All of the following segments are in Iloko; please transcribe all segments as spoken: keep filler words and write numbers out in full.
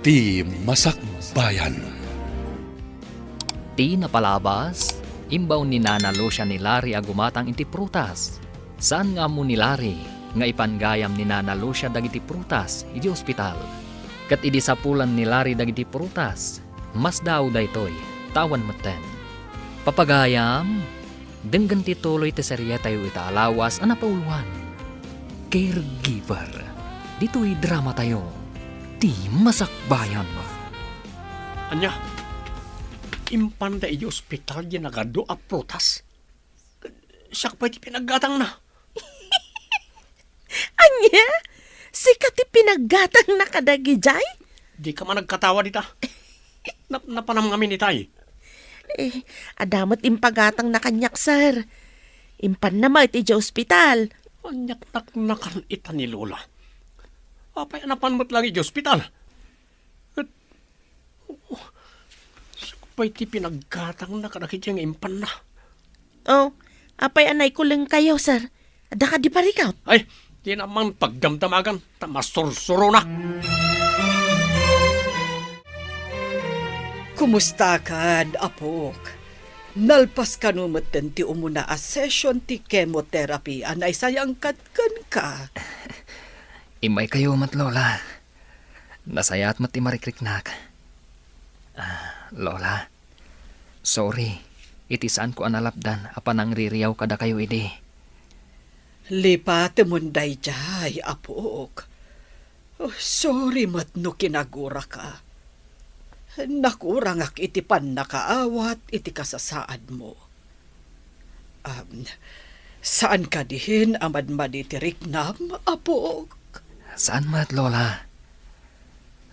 Ti Masakbayan. Ti napalabas, imbaw ni Nana Lucia ni Larry a gumatang iti prutas. Saan nga ammo ni Larry nga ipan gayam ni Nana Lucia dagiti prutas iti ospital. Ket idi sapulan ni Larry dagiti prutas, masdaaw daytoy, ta awan metten. Papagayam, denggen ti tuloy ti serietayo ita a lawas a napauloan, Caregiver. Ditoy dramatayo, Ti Masakbayan. Ania? Impanda iti ospital diay nagadu a prutas? Siak pay ti pinaggatangna. Ania? Sika ti pinaggatangna kadagijay? Dika man agkatawa dita. Nap-, napanam ngamin itay. Eh, adda met impagatangna kaniak, sir. Impanna met idiay ospital. Aniak naknakan ita ni Lola. Apay a napan met lang idiay ospital? Ket, oh, siak pay ti pinaggatangna kadagiti nga impanna. Oh, apay a naikulengkayo, sir? Adda kadi parikut? Ay, di naman pagdamdamagan, ta masursuronak. Kumustakan, apok? Nalpas kano metten ti umuna a session ti chemotherapy a naisayangkat kenka? Immaykayo met, Lola. Nasayaat met ti marikriknak. Ah, Lola, sorry iti saanko a nalapdan a panangririaw kadakayo idi. Lipatemon daydiay, apok. Oh, sorry met no kinaguraka. Nakurangak iti pannakaawat iti kasasaadmo. Am, saan kadi a madmadi ti riknam, apok? Saan met, Lola.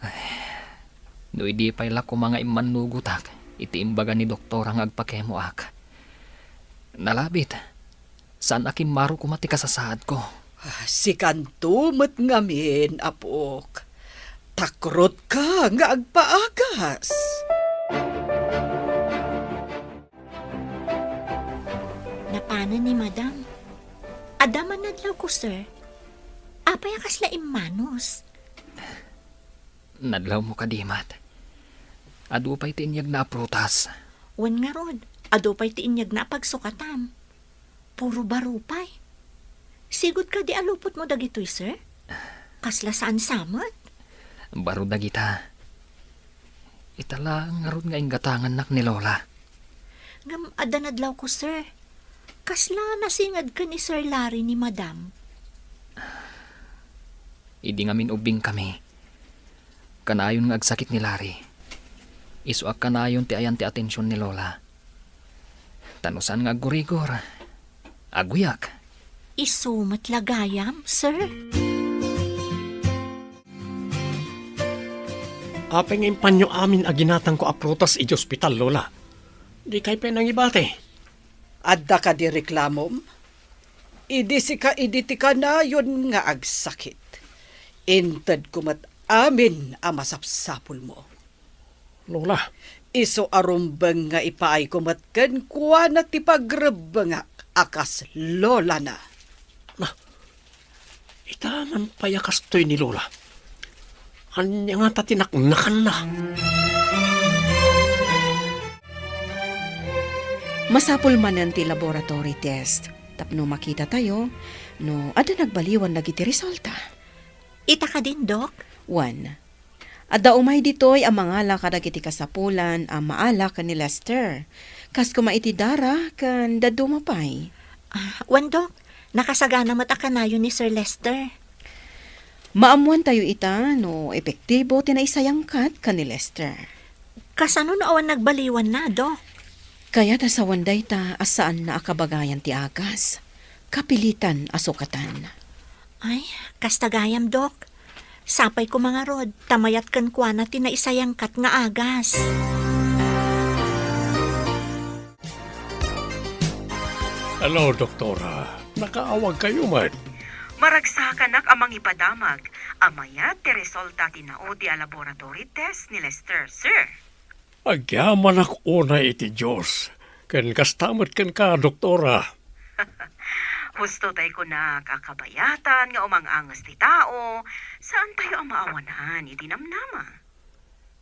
Ay, no idi pay la koma nga immannugotak iti imbaga ni doktora nga agpakemoak. Nalabit, saan a kimmaro koma ti kasasaadko. Ah, sikanto met ngamin, apok. Takrotka nga agpaagas. Napanen ni Madam. Adda man nadlawko, sir. Apay a kasla immanus? Nadlawmo kadi met. Adu pay ti inyegna a prutas. Wen ngarud, adu pay ti inyegna a pagsukatam. Puro baro pay. Sigud kadi a lupotmo dagitoy, sir? Kasla saan sa met? Baro dagita. Ita la ngarud nga inggatangannak ni Lola. Ngem adda nadlawko, sir. Kasla nasinged ken ni Sir Larry ni Madam. Idi ngamin ubbingkami, kanayon nga agsakit ni Larry. Isu a kanayon ti ayan ti atension ni Lola. Ta no saan nga aggurigor, aguyak. Isu met la gayam, sir? Apay nga impanyo amin a ginatangko a prutas idiay ospital, Lola? Dikay pay nangibati. Adda kadi reklamom? Idi sika idi ti kanayon nga agsakit, intedko met amin a masapsapulmo. Lola. Isu a rumbeng nga ipaayko met kenkuana ti pagrebbengak a kas lolana. Na, ita man pay a kastoy ni Lola. Ania ngata ti naknakanna? Masapul manen ti laboratory test tapno makitatayo no adda nagbaliwan dagiti resulta. Ita kadin, Doc? Wen, adda umay ditoy a mangala kadagiti kasapulan a maala ken ni Lester. Kas koma iti dara ken dadduma pay. Ah, wen, Doc, nakasagana met a kanayon ni Sir Lester. Maammoantayo ita no epektibo ti naisayangkat ken ni Lester. Kasano no awan nagbaliwanna, Doc? Kayat a sawen dayta a saanna a kabagayan ti agas. Kapilitan a sukatan. Ay, kasta gayam, Doc. Sapay koma ngarud, ta mayat kenkuana ti naisayangkat nga agas. Hello, Doktora. Nakaawagkayo met? Maragsakanak a mangipadamag a mayat ti resulta ti naudi a laboratory test ni Lester, sir. Agyamanak unay iti Dios, ken kasta met kenka, Doktora. Husto tay kunak a kabayatan nga umang-anges ti tao, saantayo a maawanan iti namnama.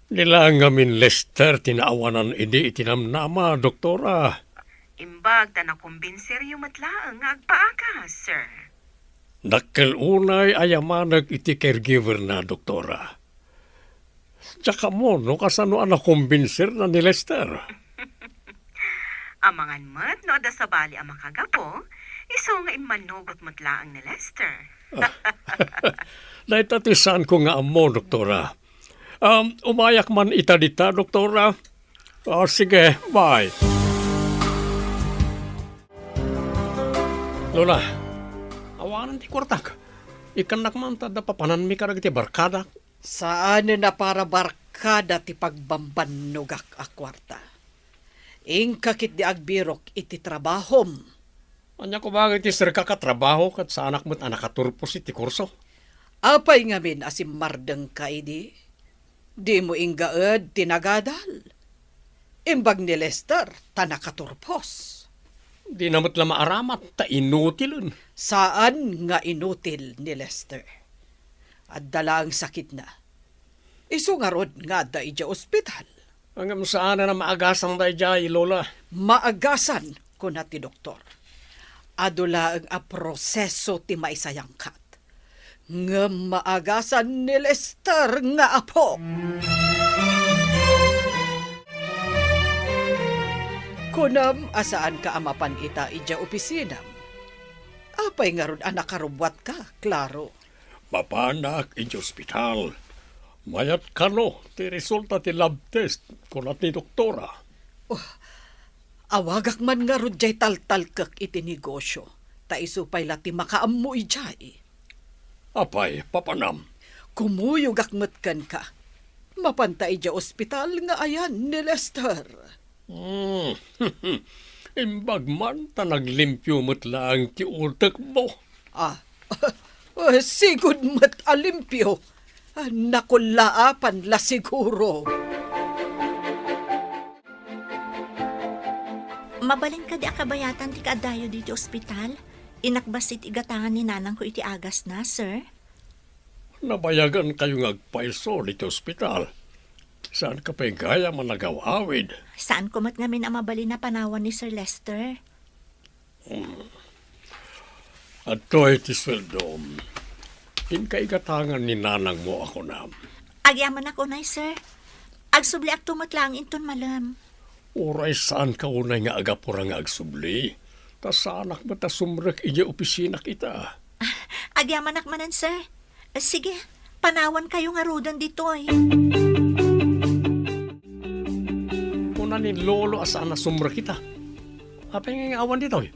Di laeng ngamin Lester ti naawanan idi iti namnama, Doktora. Imbag ta nakumbinseryo met laeng nga agpaaka, sir. Dakkel unay a yamanek iti caregiver na, Doktora. Diak ammo no kasano a nakumbinserna ni Lester. Amangan met no adda sabali a makagapu, isu nga immanugot met laeng ni Lester. Dayta ti saanko nga ammo, Doktora. Um, umayak man ita dita, Doktora. Ah, sige, bye. Lola, awanan ti kuartak. Ikkannak man ta adda papananmi kadagiti barkadak. Saanen a para barkada ti pagbambannogak a kuarta. Inka ketdi agbirok iti trabahom. Ania koma iti serkak a trabaho ket saanak met a nakaturpos iti kurso? Apay ngamin a simmardengka idi? Dimo inggaed ti nagadal. Imbag ni Lester ta nakaturpos. Dina met la maaramat ta inutilen. Saan nga inutil ni Lester. Adda laeng sakitna. Isu ngarud nga adda idiay ospital. Ngem saan a maagasan daydiay, Lola. Maagasan, kuna ti doktor. Adu laeng a proseso ti maisayangkat. Ngem maagasan ni Lester nga apo. Kunam a saanka a mapan ita idiay opisinam. Apay ngarud a nakarubbuatka, Claro? Mapanak idiay ospital. Mayat kano ti resulta ti lab test, kuna ti doktora. Oh, awagak man ngarud diay taltalkek iti negosio, ta isu pay la ti makaammo idiay. Apay, papanam? Kumuyogak met kenka. Mapanta idiay ospital nga ayan ni Lester. Hmm. Imbag man ta naglimpio met laeng ti utekmo. Ah, sigud met a limpio. Ah, nakullaapan la siguro. Mabalin kadi a kabayatan ti kaaddayo ditoy ospital? Innak bassit ti igatangan ni nanangko iti agasna, sir. Nabayagan kayo nga agpayso ditoy ospital. Saan ka pay gayam a nagaw-awid? Saan ko met ngamin a mabalin a panawan ni Sir Lester. Hmm. Adtoy ti sueldom. Inka igatangan ni nanangmo a kunam. Agyamanak unay, sir. Agsubliakto met laeng inton malem. Uray saan ka unay nga agapura nga agsubli, ta saanak met a sumrek idiay opisinak ita. Agyamanak manen, sir. Sige, panawan kayo ngaruden ditoy. Kuna ni Lolo a saan a sumrek ita. Apay nga awan ditoy?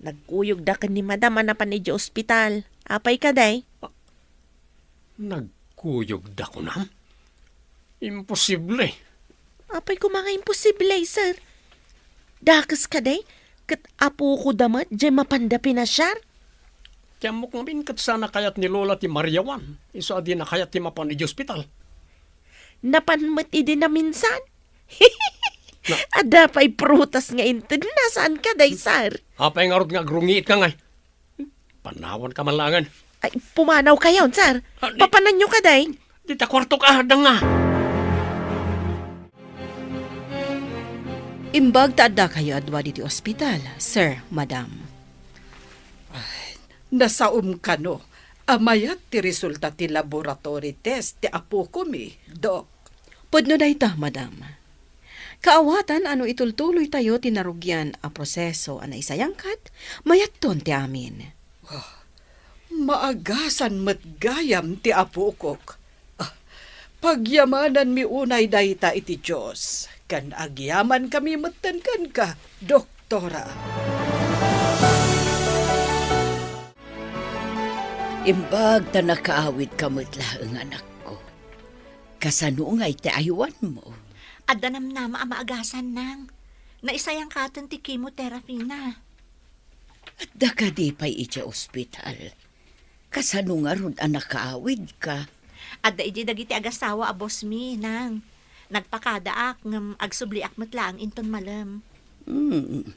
Nagkuyogda ken ni Madam a napan idiay ospital. Apay kadi? Nagkuyogda kunam? Imposible. Apay koma nga imposible, sir? Dakes kadi, ket apokoda met diay mapanda pinasiar? Ti ammok ngamin ket saan a kayat ni Lola ti mariawan, isu a dina kayat ti mapan idiay ospital. Napan met idi naminsan? Na- Adda pay prutas nga intedna, saan kadi, sir? Apay ngarud nga agrungiit ka ngay? Panawan ka man laengen. Ay, pumanaw kayo, sir. Ah, di- Papananyo kadi? Dita kuartok a, danga. Imbag ta adda kayo a dua ditoy ospital, sir, madam. Ay, nasaom kano a mayat ti resulta ti laboratory test ti apokomi, Dok. Pudno dayta, madam. Kaawatan a no itultuloytayo ti narugian a proseso a naisayangkat, mayatton ti amin. Ah, maagasan met gayam ti apokok. Ah, pagyamananmi unay dayta iti Dios, ken agyamankami metten kenka, Doktora. Imbag ta nakaawidka met laeng, anakko. Kasano ngay ti aywanmo? Adda namnama a maagasan, nang. Naisayangkaten ti chemotherapy na. Adda kadi pay idiay ospital? Kasano ngarud a nakaawidka? Adda idi dagiti agasawa a boss mi, nang. Nagpakadaak ngem agsubliak met laeng inton malem. Hmm.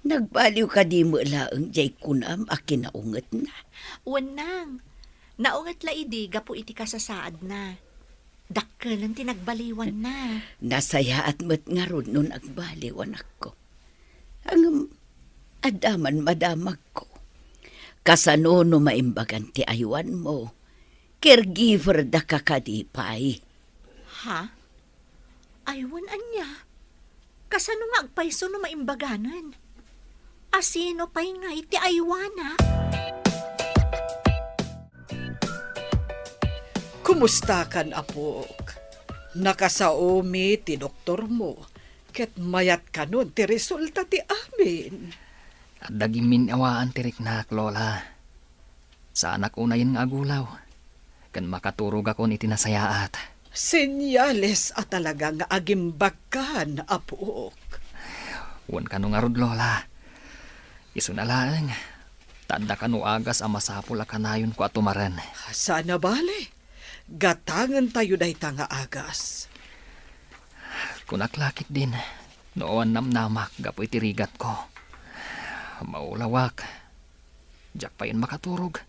Nagbaliw kadi met laeng diay kunam a kinaungetna? Wen, nang. Naunget la idi gapu iti kasasaadna. Dakkelen ti nagbaliwanna. Nasayaat met ngarud no nagbaliw, anakko. Ngem, adda man madamagko. Kasano no maimbagan ti aywanmo? Caregiver daka kadi pay? Ha? Aywan ania? Kasano nga agpayso no maimbaganen? Asino pay ngay ti aywana? Kumustakan, apok? Nakasaomi ti doktormo, ket mayat kanon ti resulta ti amin. Adda gimmin-awaan ti riknak, Lola. Saanak unayen nga agulaw, ken makaturogakon iti nasayaat. Senyales a talaga nga agimbagkan, apok. Wen kano ngarud, Lola. Isuna laeng, ta adda kano agas a masapul a kanayonko a tumaren. Saan a bale. Gatangentayo dayta nga agas. Kunak la ketdin, no awan namnamak gapu iti rigatko. Maulawak. Diak payen makaturog.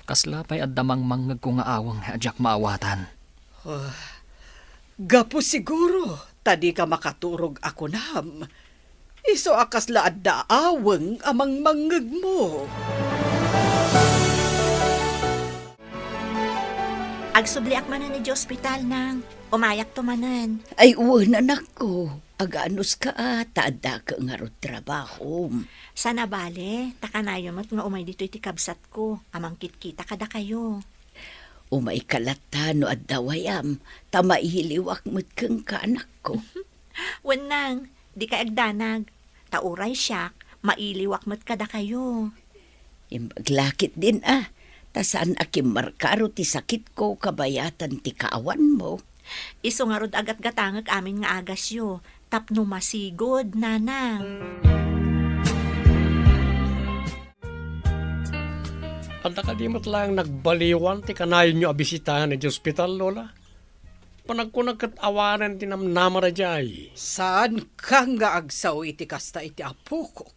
Kasla pay adda mangmangngegko nga aweng a diak maawatan. Ah, gapu siguro ta dika makaturog a kunam. Isu a kasla adda aweng a mangmangngegmo. Agsubliak manen idiay ospital, Nang. Umayakto manen. Ay, wen, anakko. Aganuska a, ta addaka ngarud trabahom. Saan a bale, ta kanayon met nga umay ditoy ti kabsatko a mangkitkita kadakayo. Umayka latta no adda wayam, ta mailiwak met kenka, anakko. Wen, Nang, dikay agdanag. Ta uray siak, mailiwak met kadakayo. Imbag la ketdin a, ta saan a kimmarkaro ti sakitko kabayatan ti kaawanmo. Isu ngarud a gatgatangek amin nga agasyo, tapno masigud, Nanang. Adda kadi met laeng nagbaliwan ti kanayonyo a bisitaen idiay ospital, Lola? Panagkunak ket awanen ti namnama daydiay. Saanka nga agsao iti kasta iti apokok?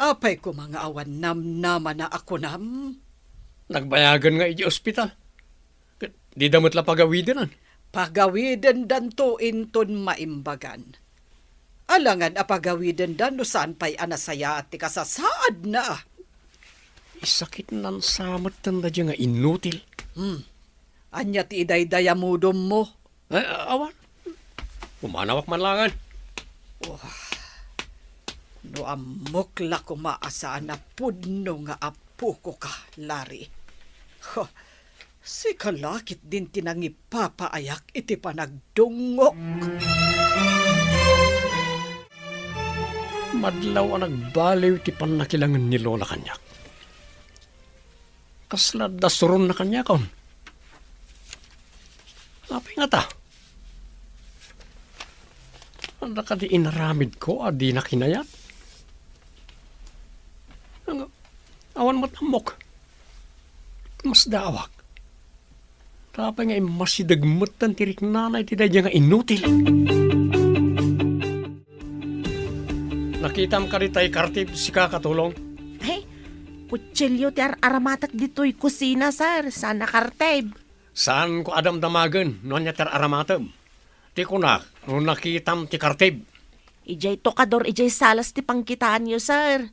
Apay koma nga awan namnamana a kunam? Nagbayagen nga idiay ospital. Ket dida met la pagawidenan. Pagawidendanto inton maimbagan. Alangan a pagawidenda no saan pay a nasayaat ti kasasaadna. Isakitnan sa metten daydiay nga inutil. Hmm. Ania ti idaydayamudommo? Eh, awan. Pumanawak man laengen. Oh, no ammok la koma a saan a pudno nga apokoka, Larry. Huh, sika la ketdin ti nangipapaayak iti panagdungngok. Madlaw a nagbaliw ti pannakilangen ni Lola kaniak. Kasla adda suronna kaniakon. Apay ngata? Adda kadi inaramidko a dina kinayat? Ang-, awan met ammok. Masdaawak. Ta apay nga immasideg metten ti riknana iti daydiay nga inutil? Nakitam kadi tay kartib, sika, Katulong? Ay, kutsilio ti ar-aramatek ditoy kusina, sir. Saan a kartib. Saanko a damdamagen no ania ti ar-aramatem. Ti kunak, no nakitam ti kartib. Idiay tokador, idiay salas ti pangkitaanyo, sir.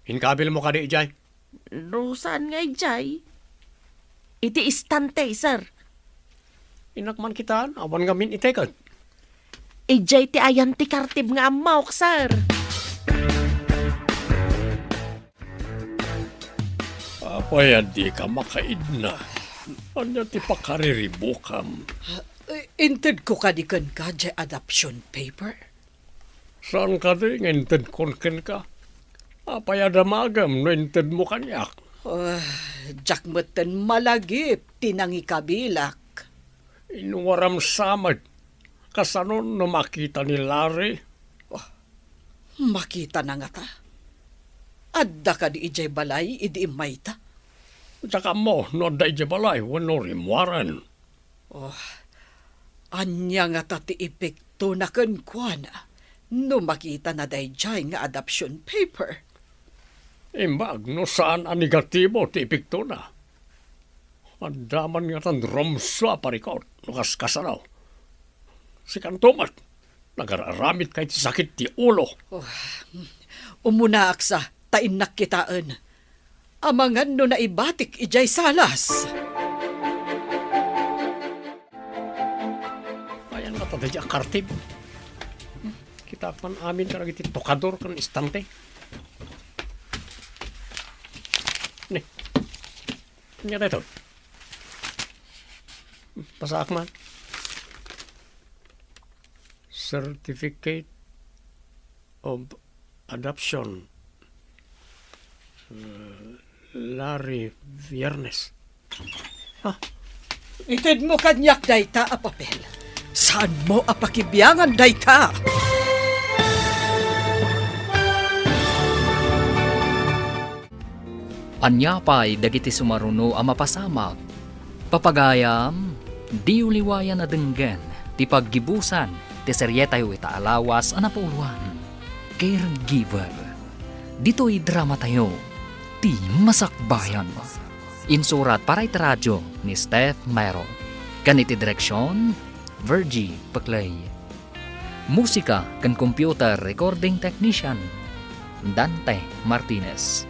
Inkabilmo kadi idiay? No saan nga idiay? Iti istante, sir. Innak man kitaan, awan ngamin iteket. Idiay ti ayan ti kartib nga ammok, sir. Apay a dika makaidna? Ania ti pakariribukam? Eh, intedko kadi kenka diay adoption paper? Saan kadi nga intedkon kenka? Apay a damagem no intedmo kaniak? Ah, diak metten malagip ti nangikabilak. Inwaram sa met. Kasano no makita ni Larry? Oh, makitana ngata? Adda kadi idiay balay idi immayta? Diak ammo no adda idiay balay wenno rimmuaren. Oh, ania ngata ti epektona kenkuana no makitana daydiay nga adoption paper? Imbag no saan a negatibo ti epektona. Adda man ngatan rumsua, parikot, no kaskasano. Sikanto met, nagararamidka iti sakit ti ulo. Oh, umunaak sa, ta innak kitaen. Amangan no naibatik idiay salas. Ayan nga ta daydi a kartib. Kitaak man amin kadagiti tokador ken istante. Ni, ania daytoy? Basaak man. Certificate of adoption. Uh, Larry Viernes. Ah, itedmo kaniak dayta a papel. Saanmo a pakibiangan dayta. Ania pay dagiti sumaruno a mapasamak? Papagayam, diyo liwayan a denggen ti paggibusan ti serietayo ita a lawas a napauloan, Caregiver. Ditoy dramatayo, Ti Masakbayan. Insurat para iti radio ni Steph Mero. Ken iti direksion, Virgie Peclay. Musika ken computer recording technician, Dante Martinez.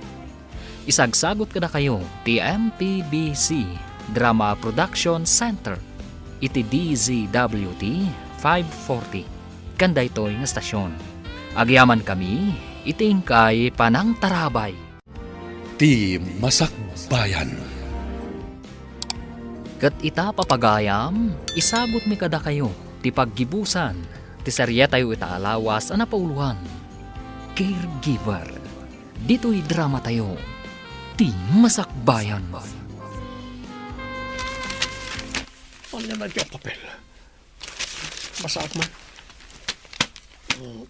Isagsagut kadakayo ti M P B C Drama Production Center iti D Z W T five forty ken daytoy nga stasyon. Agyamankami iti inkay panangtarabay. Ti Masakbayan. Ket ita, papagayam, isagutmi kadakayo ti paggibusan ti serietayo ita a lawas a napauloan, Caregiver. Ditoy dramatayo, Ti Masakbayan. Ania man ti papel? Basaak man. Mm.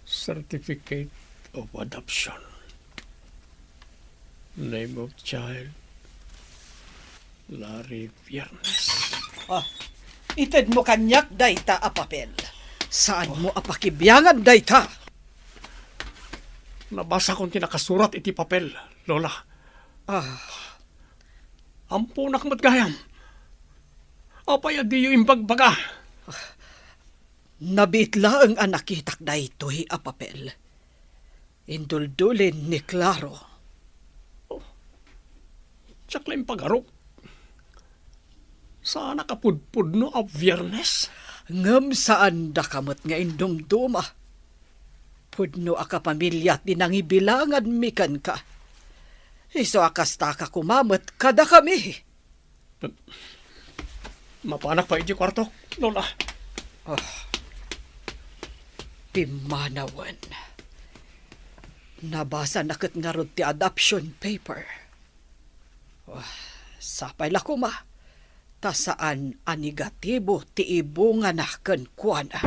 Certificate of adoption. Name of child, Larry Viernes. Ah, itedmo kaniak dayta a papel. Saanmo a pakibiangan dayta? Nabasakon ti nakasurat iti papel, Lola. Ah. Amponak met gayam. Apay a diyo imbagbaga? Nabiit laeng a nakitak daytoy a papel. Induldulin ni Claro. Oh, diak la impagarup. Saanak a pudpudno a Biernes. Ngem saandaka met nga indumduma. Pudno a kapamilya ti nangibilanganmi kenka. Isu a kastaka koma met kadakami. Mapanak pay idiay kuartok, Lola. Ah, pimmanawen. Nabasana ket ngarud ti adoption paper. Ah, sapay la koma, ta saan a negatibo ti ibungana kenkuana.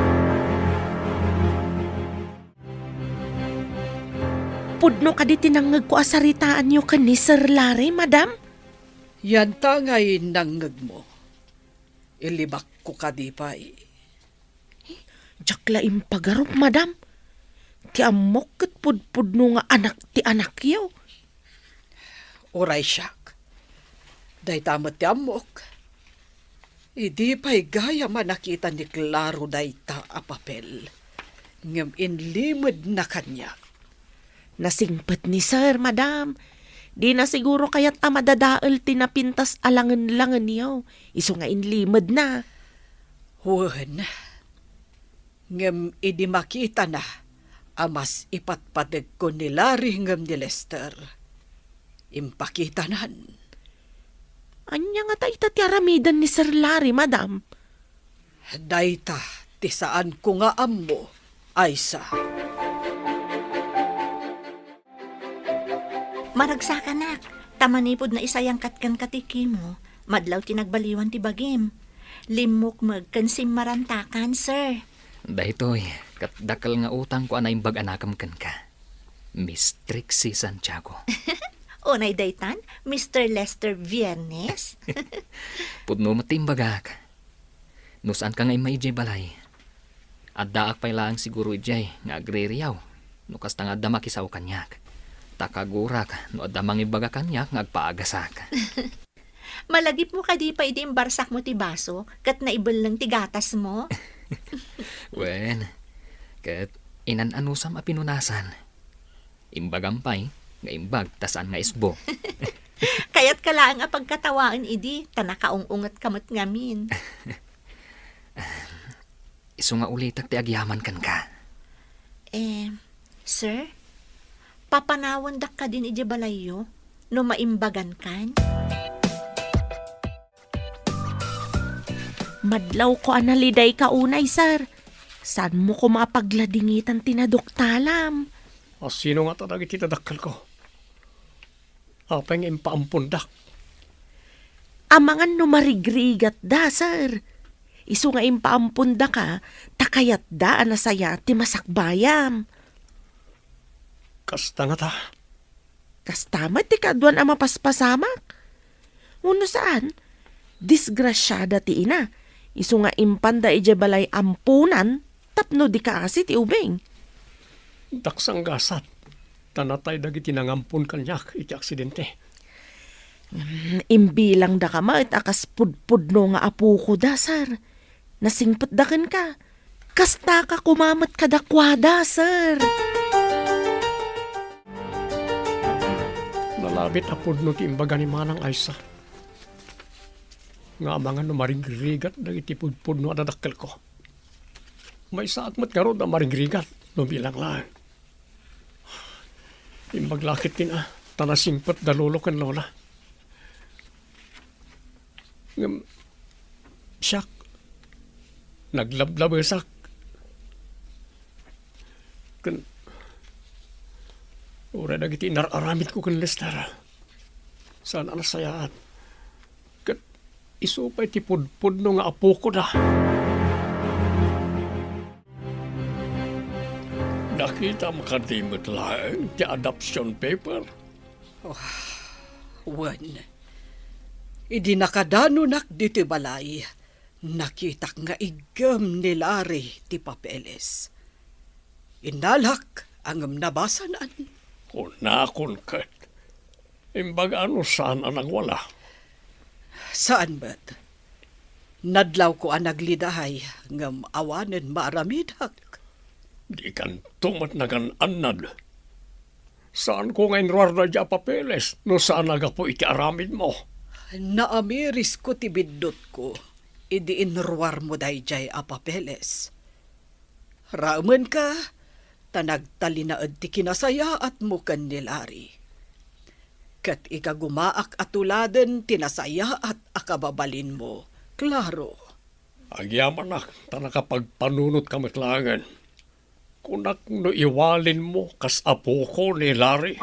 Pudno kadi ti nangngegko a saritaanyo ken ni Sir Larry, Madam? Yanta ngay nangngegmo. Ilibakko kadi pay. Diak la impagarup, Madam. Ti ammok ket pudpudno nga anak ti anakyo. Uray siak. Dayta met ti ammok. Idi pay gayam a nakita ni Claro dayta a papel, ngem inlimedna kaniak. Nasingpet ni Sir, Madam. Dina siguro kayat a madadael ti napintas a langenlangenyo, isu nga inlimedna. Wen, ngem idi makitana a mas ipatpategko ni Larry ngem ni Lester, impakitanan. Ania ngata ita ti aramiden ni Sir Larry, Madam? Dayta ti saanko nga ammo, Aisa. Maragsakanak, ta manipud naisayangkat kenka ti kimo, madlaw ti nagbaliwan ti bagim. Limmukmeg ken simmarantakan, sir. Daytoy, ket dakkel nga utangko a naimbag a nakem kenka, Miss Trixie Santiago. Unay daytan, Mister Lester Viernes? Pudno met ti imbagak. No saanka nga immay idiay balay, addaak pay laeng siguro idiay nga agririyaw no kasta nga adda makisao kaniak. Ta kagurak no adda mangibaga kaniak nga agpaagasak. Malagipmo kadi pay idi imbarsakmo ti baso ket naibelleng ti gatasmo? Wen, ket inan-anusam a pinunasan. Imbagam pay nga imbag ta saan nga isbo. Kayatka laeng a pagkatawaen idi ta nakaung-ungetka met ngamin. Isu nga ulitek ti agyaman kenka. Eh, sir, papanawandak kadin idiay balayyo no maimbagankan? Madlawko a nalidayka unay, sir. Saanmo koma a pagladingitan ti naduktalam? A sino ngata dagiti nadakkelko? Apay nga impaampondak? Amangan no marigrigatda, sir. Isu nga impaampondaka, ta kayatda a nasayaat ti masakbayam. Kasta ngata? Kasta met ti kaaduan a mapaspasamak. Wenno saan, disgrasiada ti ina. Isu nga impanda idiay balay amponan tapno di kaasi ti ubing. Daksanggasat, ta natay dagiti nangampon kaniak iti aksidente. Mm, imbilangdaka met a kas pudpudno nga apokoda, sir. Nasingpetda kenka. Kastaka koma met kadakuada, sir. Nalabit a pudno ti imbaga ni Manang Aisa. Nga amangan no marigrigat dagiti pudpudno a dadakkelko. Maysaak met ngarud a marigrigat no bilang laeng. Imbag la ketdin a, ta nasingpet da lolo ken lola. Ngem siak, naglablabesak. Ken uray dagiti inar-aramidko ken Lester, saan a nasayaat. Ket isu pay ti pudpudno nga apokoda. Nakitam kadi met laeng ti adoption paper? Oh, wen. Idi nakadanonak ditoy balay, nakitak nga iggem ni Larry ti papeles. Innalak, ngem nabasanan. Kunakon ket, imbaga no saan a nagwala? Saan met. Nadlawko a nagliday, ngem awanen maaramidak. Dikanto met nagan-annad. Saanko nga inruar daydiay a papeles no saan a gapu iti aramidmo. Naamirisko ti biddutko idi inruarmo daydiay a papeles. Raemenka, ta nagtalinaed ti kinasayaatmo ken ni Larry. Ket ikagumaak a tuladen ti nasayaat a kababalinmo, Claro. Agyamanak ta nakapagpanunotka met laengen. Kunak no iwalinmo kas apoko ni Larry.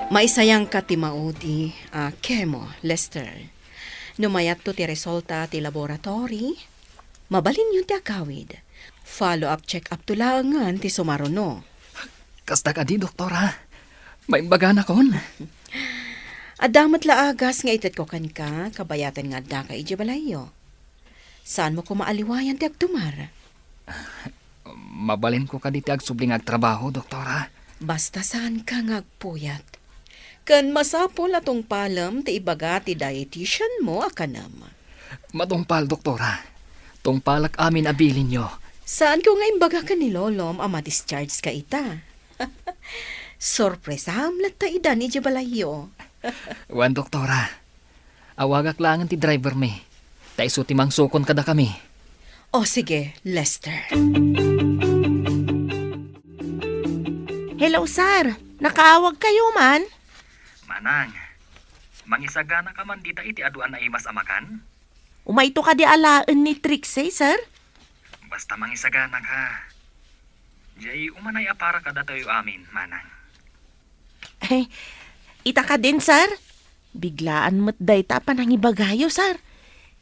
Maisayangka ti maudi a chemo, Lester. No mayatto ti resulta ti laboratory, mabalinyon ti agawid. Follow-up check-up to laengen ti sumaruno. Kasta kadi, doktora? Maimbaganakon? Adda met la agas nga itetko kenka, kabayatan nga addaka idiay balayyo. Saanmo koma a liwayan ti agtumar? Mabalinko kadi ti agsubli nga agtrabaho, doktora? Basta saanka nga agpuyat. Ken masapul a tungpalem ti ibaga ti dietitianmo a kanem. Matungpal, doktora. Tungpalak amin a bilinyo. Saanko nga imbaga ken ni lolom a ma-discharge ka ita. Sorpresam latta idan idiay balayyo. Wen, doktora. Awagak laengen ti driver mi. Ta isu ti mangsukon kadakami. O sige, Lester. Hello, sir. Nakaawagkayo man? Manang, mangisaganaka man dita iti adu a naimas a makan? Umayto kadi alaen ni Trixie, sir? Basta mangisaganaka. Diay umanay a para kadatayo amin, Manang. Eh, ita kadin, sir? Biglaan met dayta a panangibagayo, sir.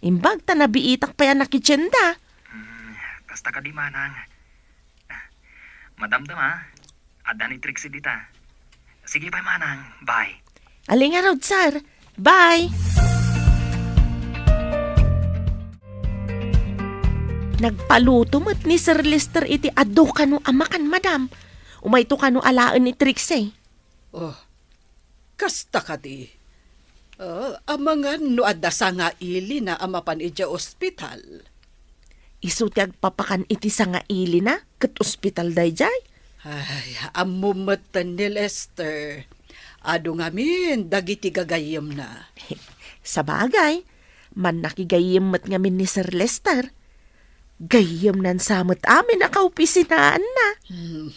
Imbag ta nabiitak pay a nakitienda. Hmm, kasta kadi, Manang. Madamdama, adda ni Trixie dita. Sige pay, Manang. Bye. Ali ngarud, sir. Bye. Nagpaluto met ni Sir Lester iti adu kano a makan, madam. Umayto kano alaen ni Trixie. Oh, kasta kadi. Ah, amangan no adda sangailina a mapan idiay ospital. Isu ti agpapakan iti sangailina ket ospital daydiay? Ay, ammom metten ni Lester. Adu ngamin dagiti gagayyemna. Sabagay, mannakigayyem met ngamin ni Sir Lester. Gayyemnan sa met amin a kaopisinaanna. Hmm.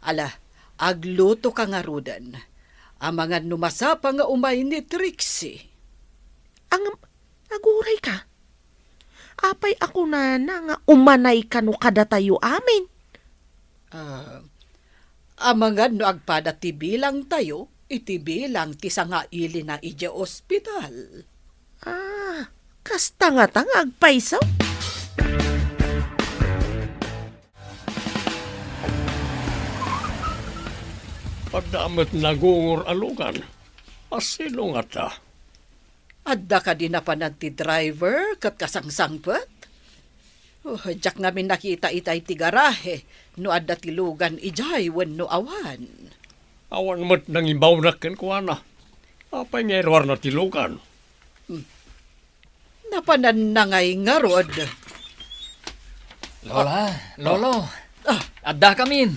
Ala, agluto ka ngaruden. Amangan no masapa nga umay ni Trixie. Ang, aguray ka. Apay a kunana nga umanay kano kadatayo amin? Ah, amangan no agpada ti bilangtayo iti bilang ti sangailina idiay ospital. Ah, kasta ngata nga agpayso? Adda met nagungor a lugan. A sino ngata? Adda kadi napanan ti driver ket kasangsangpet? Oh, diak ngamin nakita itay ti garahe no adda ti lugan idiay wenno awan. Awan met nangibawnak kenkuana. Apay nga iruarna ti lugan? Hmm. Napananna ngay ngarud. Lola, Lolo, Ah. Addakamin.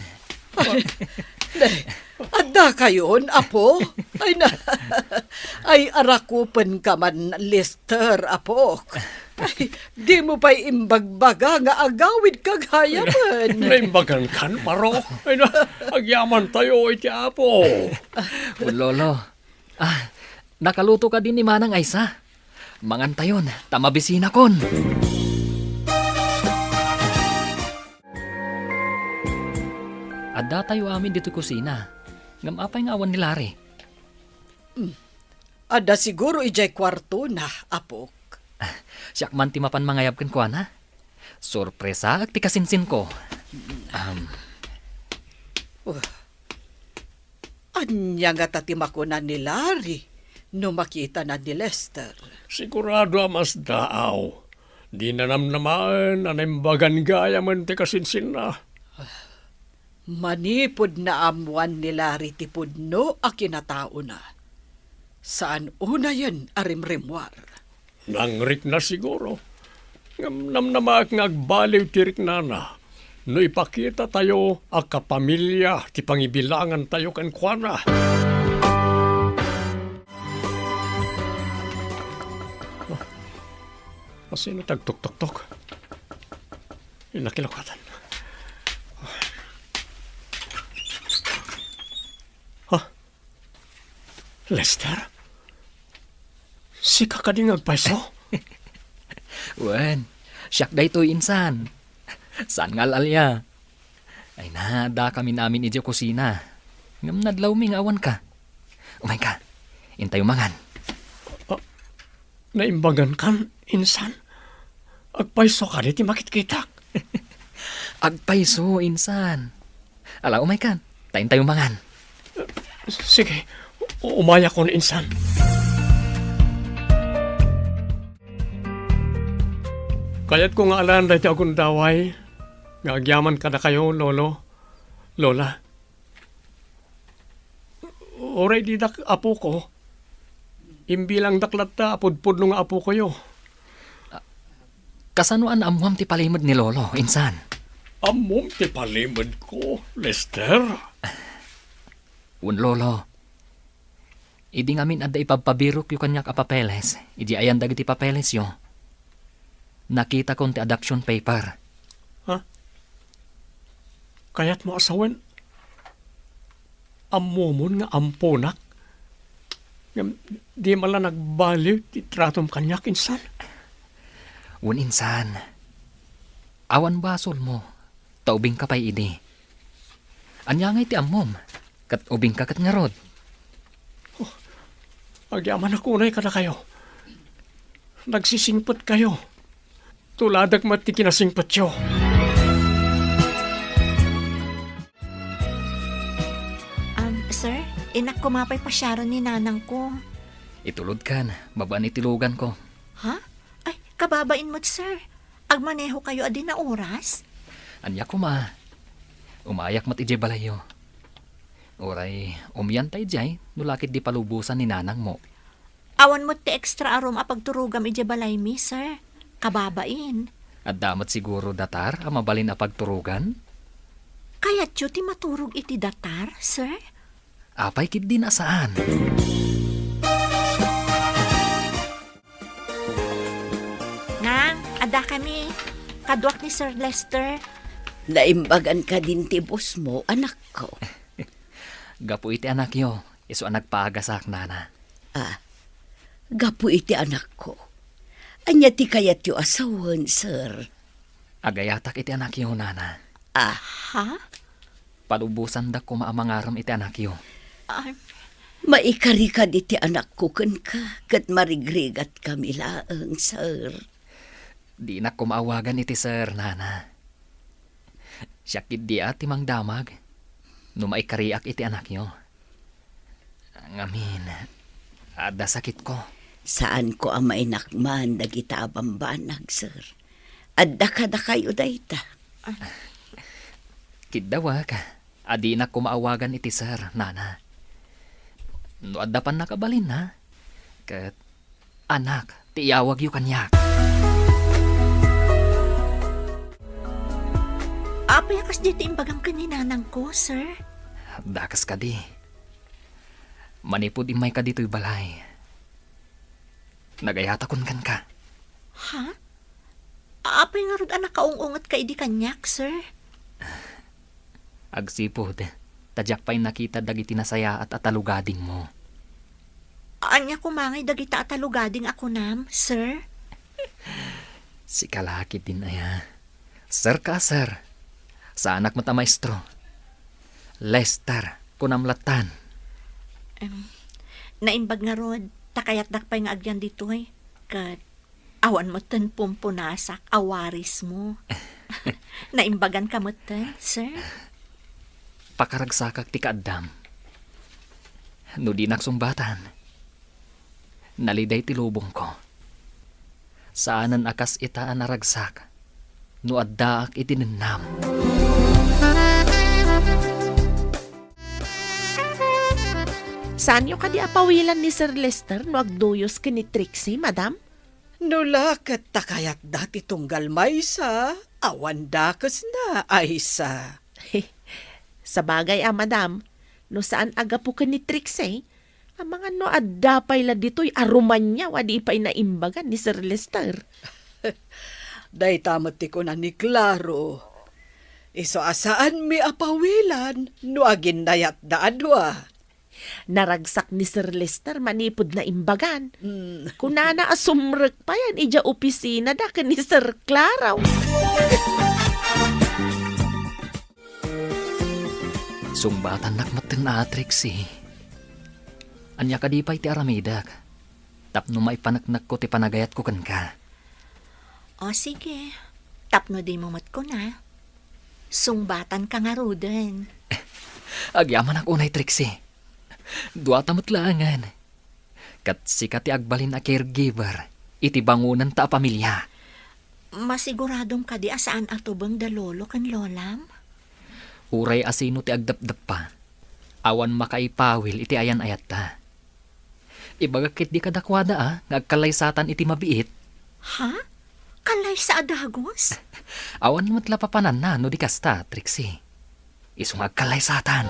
Nay, adda kayon, apo? Ay na, ay arakupen ka man, Lester, apok. Ay, di mo pa'y imbagbaga nga agawid ka gayamen. Naimbagan kan, Marok? Ay na, agyaman tayo iti Apo. Lolo, ah, nakaluto kadi ni Manang Aysa. Mangantayon, ta mabisinakon. Addatayo amin ditoy kusina. Ngem apay nga awan ni Larry? Hmm. Adda siguro idiay kuartona, apok. Siak man ti mapan mangayab kenkuana. Sorpresaek ti kasinsinko. Um. Uh. Ania ngata ti makuna ni Larry no makitana ni Lester? Sigurado a masdaaw. Dina namnamaen a naimbagan gayamen ti kasinsinna. Manipud naammoan ni Larry ti pudno a kinataona, saan unayen a rimrimmuar. Nangrikna siguro. Ngem namnamaek nga agbaliw ti riknana no ipakitatayo a kapamilya ti pangibilangantayo kenkuana. Asino ti agtuktoktok? Nakilokatan. Ha? Lester? Sika kadi nga agpayso? Wen, siak daytoy insan. Saan nga al-alia? Ay na, addakamin amin idiay kusina. Ngem nadlawmi nga awanka. Umayka, intayo mangan. Ah, naimbagan kan, insan? Agpayso kadi ti makitkitak? Agpayso, insan. Ala, umaykan. Ta intayo mangan. Sige, umayakon, insan. Kayatko nga alaen daytoy a gundaway nga agyaman kadakayo, Lolo, Lola. Uray didak apoko, imbilangdak latta a pudpudno nga apokoyo. Kasano a naammuam ti palimed ni Lolo, insan? Ammom ti palimedko, Lester? Wen, Lolo. Idi ngamin adda ipabpabirokyo kaniak a papeles, idi ayan dagiti papelesyo, nakitakon ti adoption paper. Ha? Kayatmo a sawen? Ammomon nga amponak? Ngem di man la nagbaliw ti tratom kaniak, insan? Wen, insan. Awan basolmo, ta ubingka pay idi. Ania ngay ti ammom? Ket ubingka ket ngarud. Oh, agyamanak unay kadakayo. Nagsisingpetkayo. Tuladek met ti kinasingpetyo. Um, sir, innak koma pay pasiaren ni nanangko. Itulodkan, babaen iti luganko. Ha? Ay, kababain met, sir. Agmanehokayo a di naoras? Ania koma. Umayak met idiay balayyo. Uray, umianta idiay, no la ket di palubosan ni nanangmo. Awan met ti extra a room a pagturogam idiay balaymi, sir. Kababain. Adda met siguro datar a mabalin a pagturogan? Kayatyo ti maturog iti datar, sir? Apay ketdin a saan? Nang, adda kami. Kaduak ni Sir Lester. Naimbagan kadin ti boss mo, anakko? Gapu iti anakyo, isu a nagpaagasak, nana. Ah, gapu iti anakko. Ania ti kayatyo a sawen, sir? Agayatak iti anakyo, nana. Aha? Palubosandak koma a mangarem iti anakyo. Ah. Maikari kadi ti anakko kenka, ket marigrigatkami laeng, sir. Dinak koma awagan iti sir, nana. Siak ketdi a ti mangdamag no maikariak iti anakyo. Ngamin, adda sakitko. Saanko a mainakman dagita a bambanag, sir. Adda kadakayo dayta. Kiddawak a dinak koma awagan iti sir, nana. No adda pannakabalinna, ket anak ti iyawagyo kaniak. Apay a kasdi ti imbagam ken ni nanangko, sir? Dakes kadi. Manipud immayka ditoy balay, nagayatakon kenka. Ha? Apay ngarud a nakaung-ungetka idi kaniak, sir? Agsipud ta diak pay nakita dagiti nasayaat a talugadingmo. Ania koma ngay dagita a talugading a kunam, sir? Sika la ketdin aya. Sir ka a sir. Saanak met a maestro. Lester, kunam lattan. Em, naimbag ngarud, ta kayatdak pay nga agyan ditoy. Ket awan metten pumpunasak a warismo. Naimbaganka metten, sir? Pakaragsakak ti kaaddam. No dinak sungbatan, naliday ti lubongko. Saanen a kas ita a naragsak no addaak iti nennam. Saanyo kadi a pawilan ni Sir Lester no agduyos ken ni Trixie, madam? No la ket ta kayatda ti tunggal maysa, awan dakesna, Aisa. Sabagay a, madam, no saan a gapu ken ni Trixie, amangan no adda pay la ditoy a rumaniaw a di pay naimbagan ni Sir Lester. Dayta met ti kuna ni Claro. Isu a saanmi a pawilan no aginnayatda a dua. Naragsak ni Sir Lester manipud naimbagan. Mm. Kunana a sumrek payen idiay opisinada ken ni Sir Claro. Sungbatannak metten a, Trixie. Ania kadi pay ti aramidek tapno maipaneknekko ti panagayatko kenka? O, sige. Tapno dimo met kuna, sungbatanka ngaruden. Agyamanak unay, Trixie. Duata met laengen. Ket sika ti agbalin a caregiver iti bangonanta a pamilia. Masiguradom kadi a saan a tubeng da lolo ken lolam? Uray a sino ti agdepdeppa, awan makaipawil iti ayan-ayatta. Ibagak ketdi kadakuada a nga agkallaysatan iti mabiit. Ha? Kallaysa a dagus? Awan met la papananna no di kasta, Trixie. Isu nga agkallaysatan.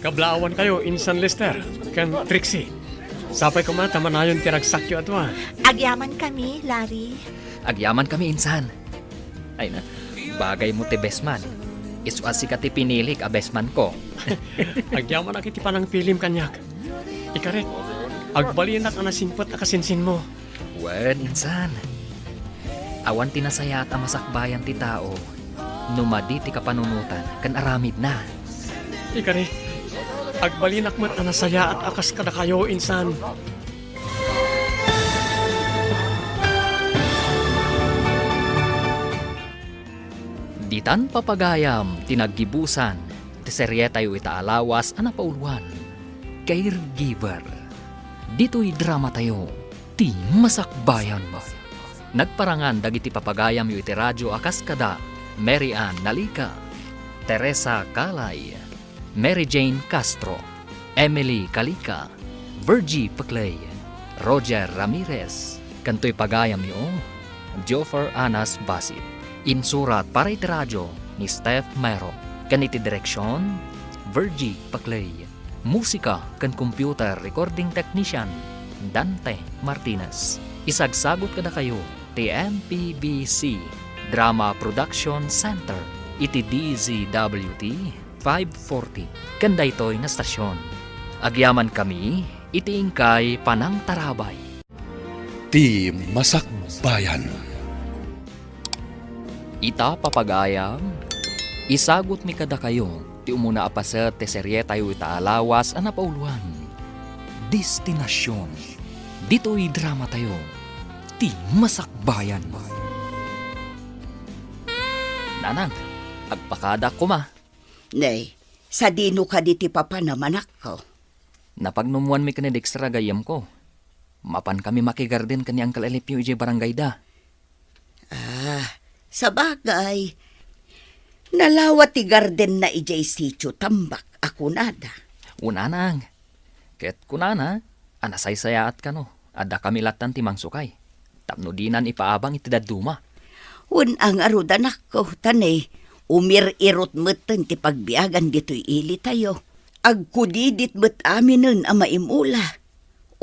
Kablaawankayo, Insan Lester ken Trixie. Sapay koma ta manayon ti ragsakyo a dua. Agyamankami, Larry. Agyamankami, Insan. Ay na, bagaymo ti bestman. Isu a sika ti pinilik a bestmanko. Agyamanak iti panangpilim kaniak. Ikarik, agbalinak a nasimpet a kasinsinmo. Wen, Insan. Awan ti nasayaat a masakbayan ti tao no madi ti kapanunotan ken aramidna. Ikarik, agbalinak met a nasayaat a kas kadakayo, Insan. Tan papagayam ti naggibusan ti serietayo ita a lawas a napauluan, Caregiver. Ditoy dramatayo, ti masakbayan. Nagparangan dagiti papagayamyo iti radio a kas kada Mary Ann Nalica, Teresa Calay, Mary Jane Castro, Emily Calica, Virgie Peclay, Roger Ramirez, ken toy pagayamyo, Joffer Anas Basit. Insurat para iti radio ni Steph Mero, ken iti direksion, Virgie Peclay. Musika ken computer recording technician, Dante Martinez. Isagsagut kadakayo ti M P B C Drama Production Center iti D Z W T five forty ken daytoy nga stasyon. Agyamankami iti inkay panangtarabay. Ti masakbayan. Ita, papagayam, isagutmi kadakayo ti umuna a paset ti serietayo ita a lawas a napauluan, Destinacion. Ditoy dramatayo, ti masakbayan. Nanang, agpakadak koma. Nay, sadino kadi ti papanam, anakko? Napagnumoanmi ken ni Dexter a gayyemko. Mapankami makigarden ken ni Uncle Alipio idiay barangayda. Ah, sabagay. Nalawa ti gardenna idiay sitio Tambak a kunada. Wen, nanang. Ket kunana a nasaysayaat kano a dakami lattan ti mangsukay tapno dinan ipaabang iti dadduma. Wen a ngarud, anakko, ta ne, umir-irot metten ti pagbiagan ditoy ilitayo. Agkudidit met aminen a maimula.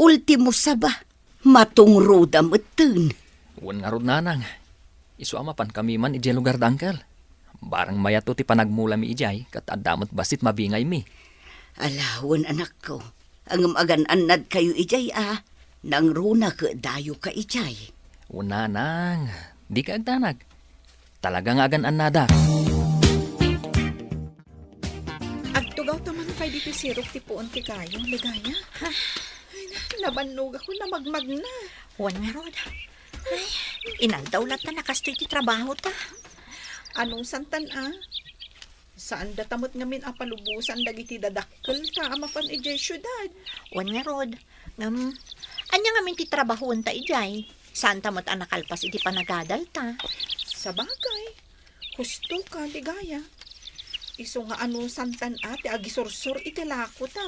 Ultimo saba, matungroda metten. Wen ngarud, nanang. Isu a mapankami man idiay lugar da, uncle. Barang mayatto ti panagmulami idiay, ket adda met bassit mabingaymi. Ala, wen, anakko. Ngem agan-annadkayo idiay a nangruna ket dayoka idiay. Wen, nanang, dika agdanag. Talaga nga agan-annadak. Agtugaw ta manen pay ditoy sirok ti puon ti kayo, Ligaya. Ay, nabannogak, namagmagna. Wen ngarud. Ay, inaldaw latta a kastoy ti trabahota. Anong santan a? Saandata met ngamin a palubosan dagiti dadakkelta a mapan idiay siudad. Wen ngarud, ngem, ania ngamin ti trabahoenta idiay? Saanta met a nakalpas iti panagadalta. Sabagay, husto ka, Ligaya. Isu nga anong santan a ti agisursor iti lakota.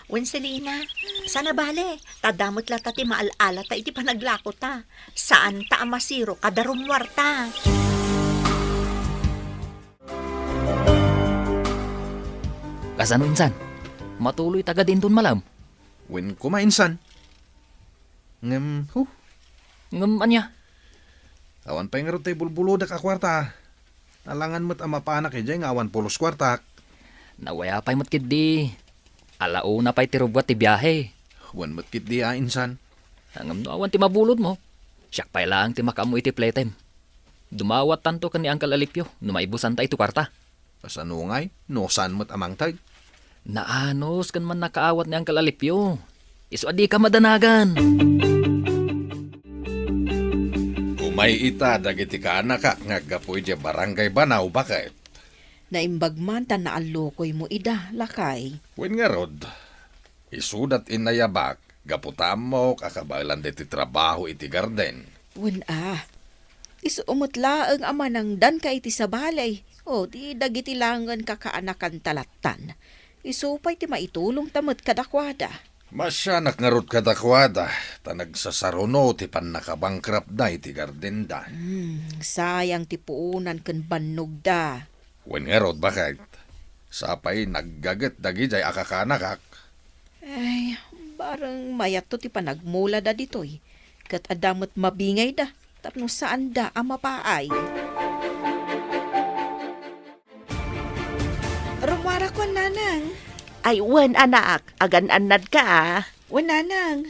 Wen, Selina, saan a bale, ta adda met latta ti maal-alata iti panaglakota. Saanta a masirok kada rummuarta. Kasano, insan? Matuloyta kadi inton malem? Wen koma, insan. Ngem, huh. Ngem ania? Awan pay ngarud tay bulbulodek a kuarta. Alangan met a mapanak idiay nga awan pulos kuartak. Nawayaw pay met ketdi. Ala una pay ti rubbuat ti biahe. Wen met ketdi a, insan. Ngem no awan ti mabulodmo, siak pay laeng ti makaammo iti pletem. Dumawattanto ken ni Uncle Alipio no maibusanta iti kuarta. Kasano ngay no saan met a mangted? Naanus ken mannakaawat ni Uncle Alipio. Isu a dika madanagan. Umay ita dagiti kaanakak nga aggapu idiay Barangay Banao, baket. Naimbag man ta naallokoymo ida, lakay. Wen ngarud, isudat inayabak gapu ta ammok a kabaelan daytoy trabaho iti garden. Wen a, isu met laeng a manangdanka iti sabali, o di dagiti laengen kakaanakanta lattan. Isu pay ti maitulongta met kadakuada. Masianak ngarud kadakuada, ta nagsasaruno ti pannakabangkrapda iti gardenda. Hmm, sayang ti puonan ken bannogda. Wen ngarud, baket, sapay naggaget dagidiay a kakaanakak. Ay, bareng mayatto ti panagmulada ditoy, ket adda met mabingayda tapno saanda a mapaay. Rummuarakon, Nanang. Ay, wen, anak, agan-annadka, a. Wen, Nanang.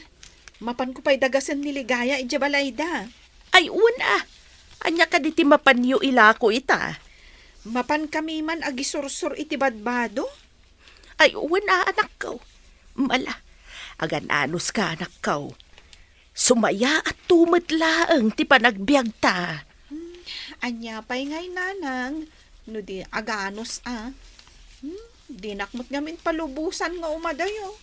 Mapanko pay dagasen ni Ligaya idiay balayda. Ay, wen a. Ania kadi ti mapanyo ilako ita? Mapankami man agisursor iti badbado. Ay, wen a, anakko. Mala, agan-anuska, anakko. Sumayaatto met laeng ti panagbiagta. Hmm, ania pay ngay, Nanang? No di aganus a. Hmm? Dinak met ngamin palubosan nga umadayo.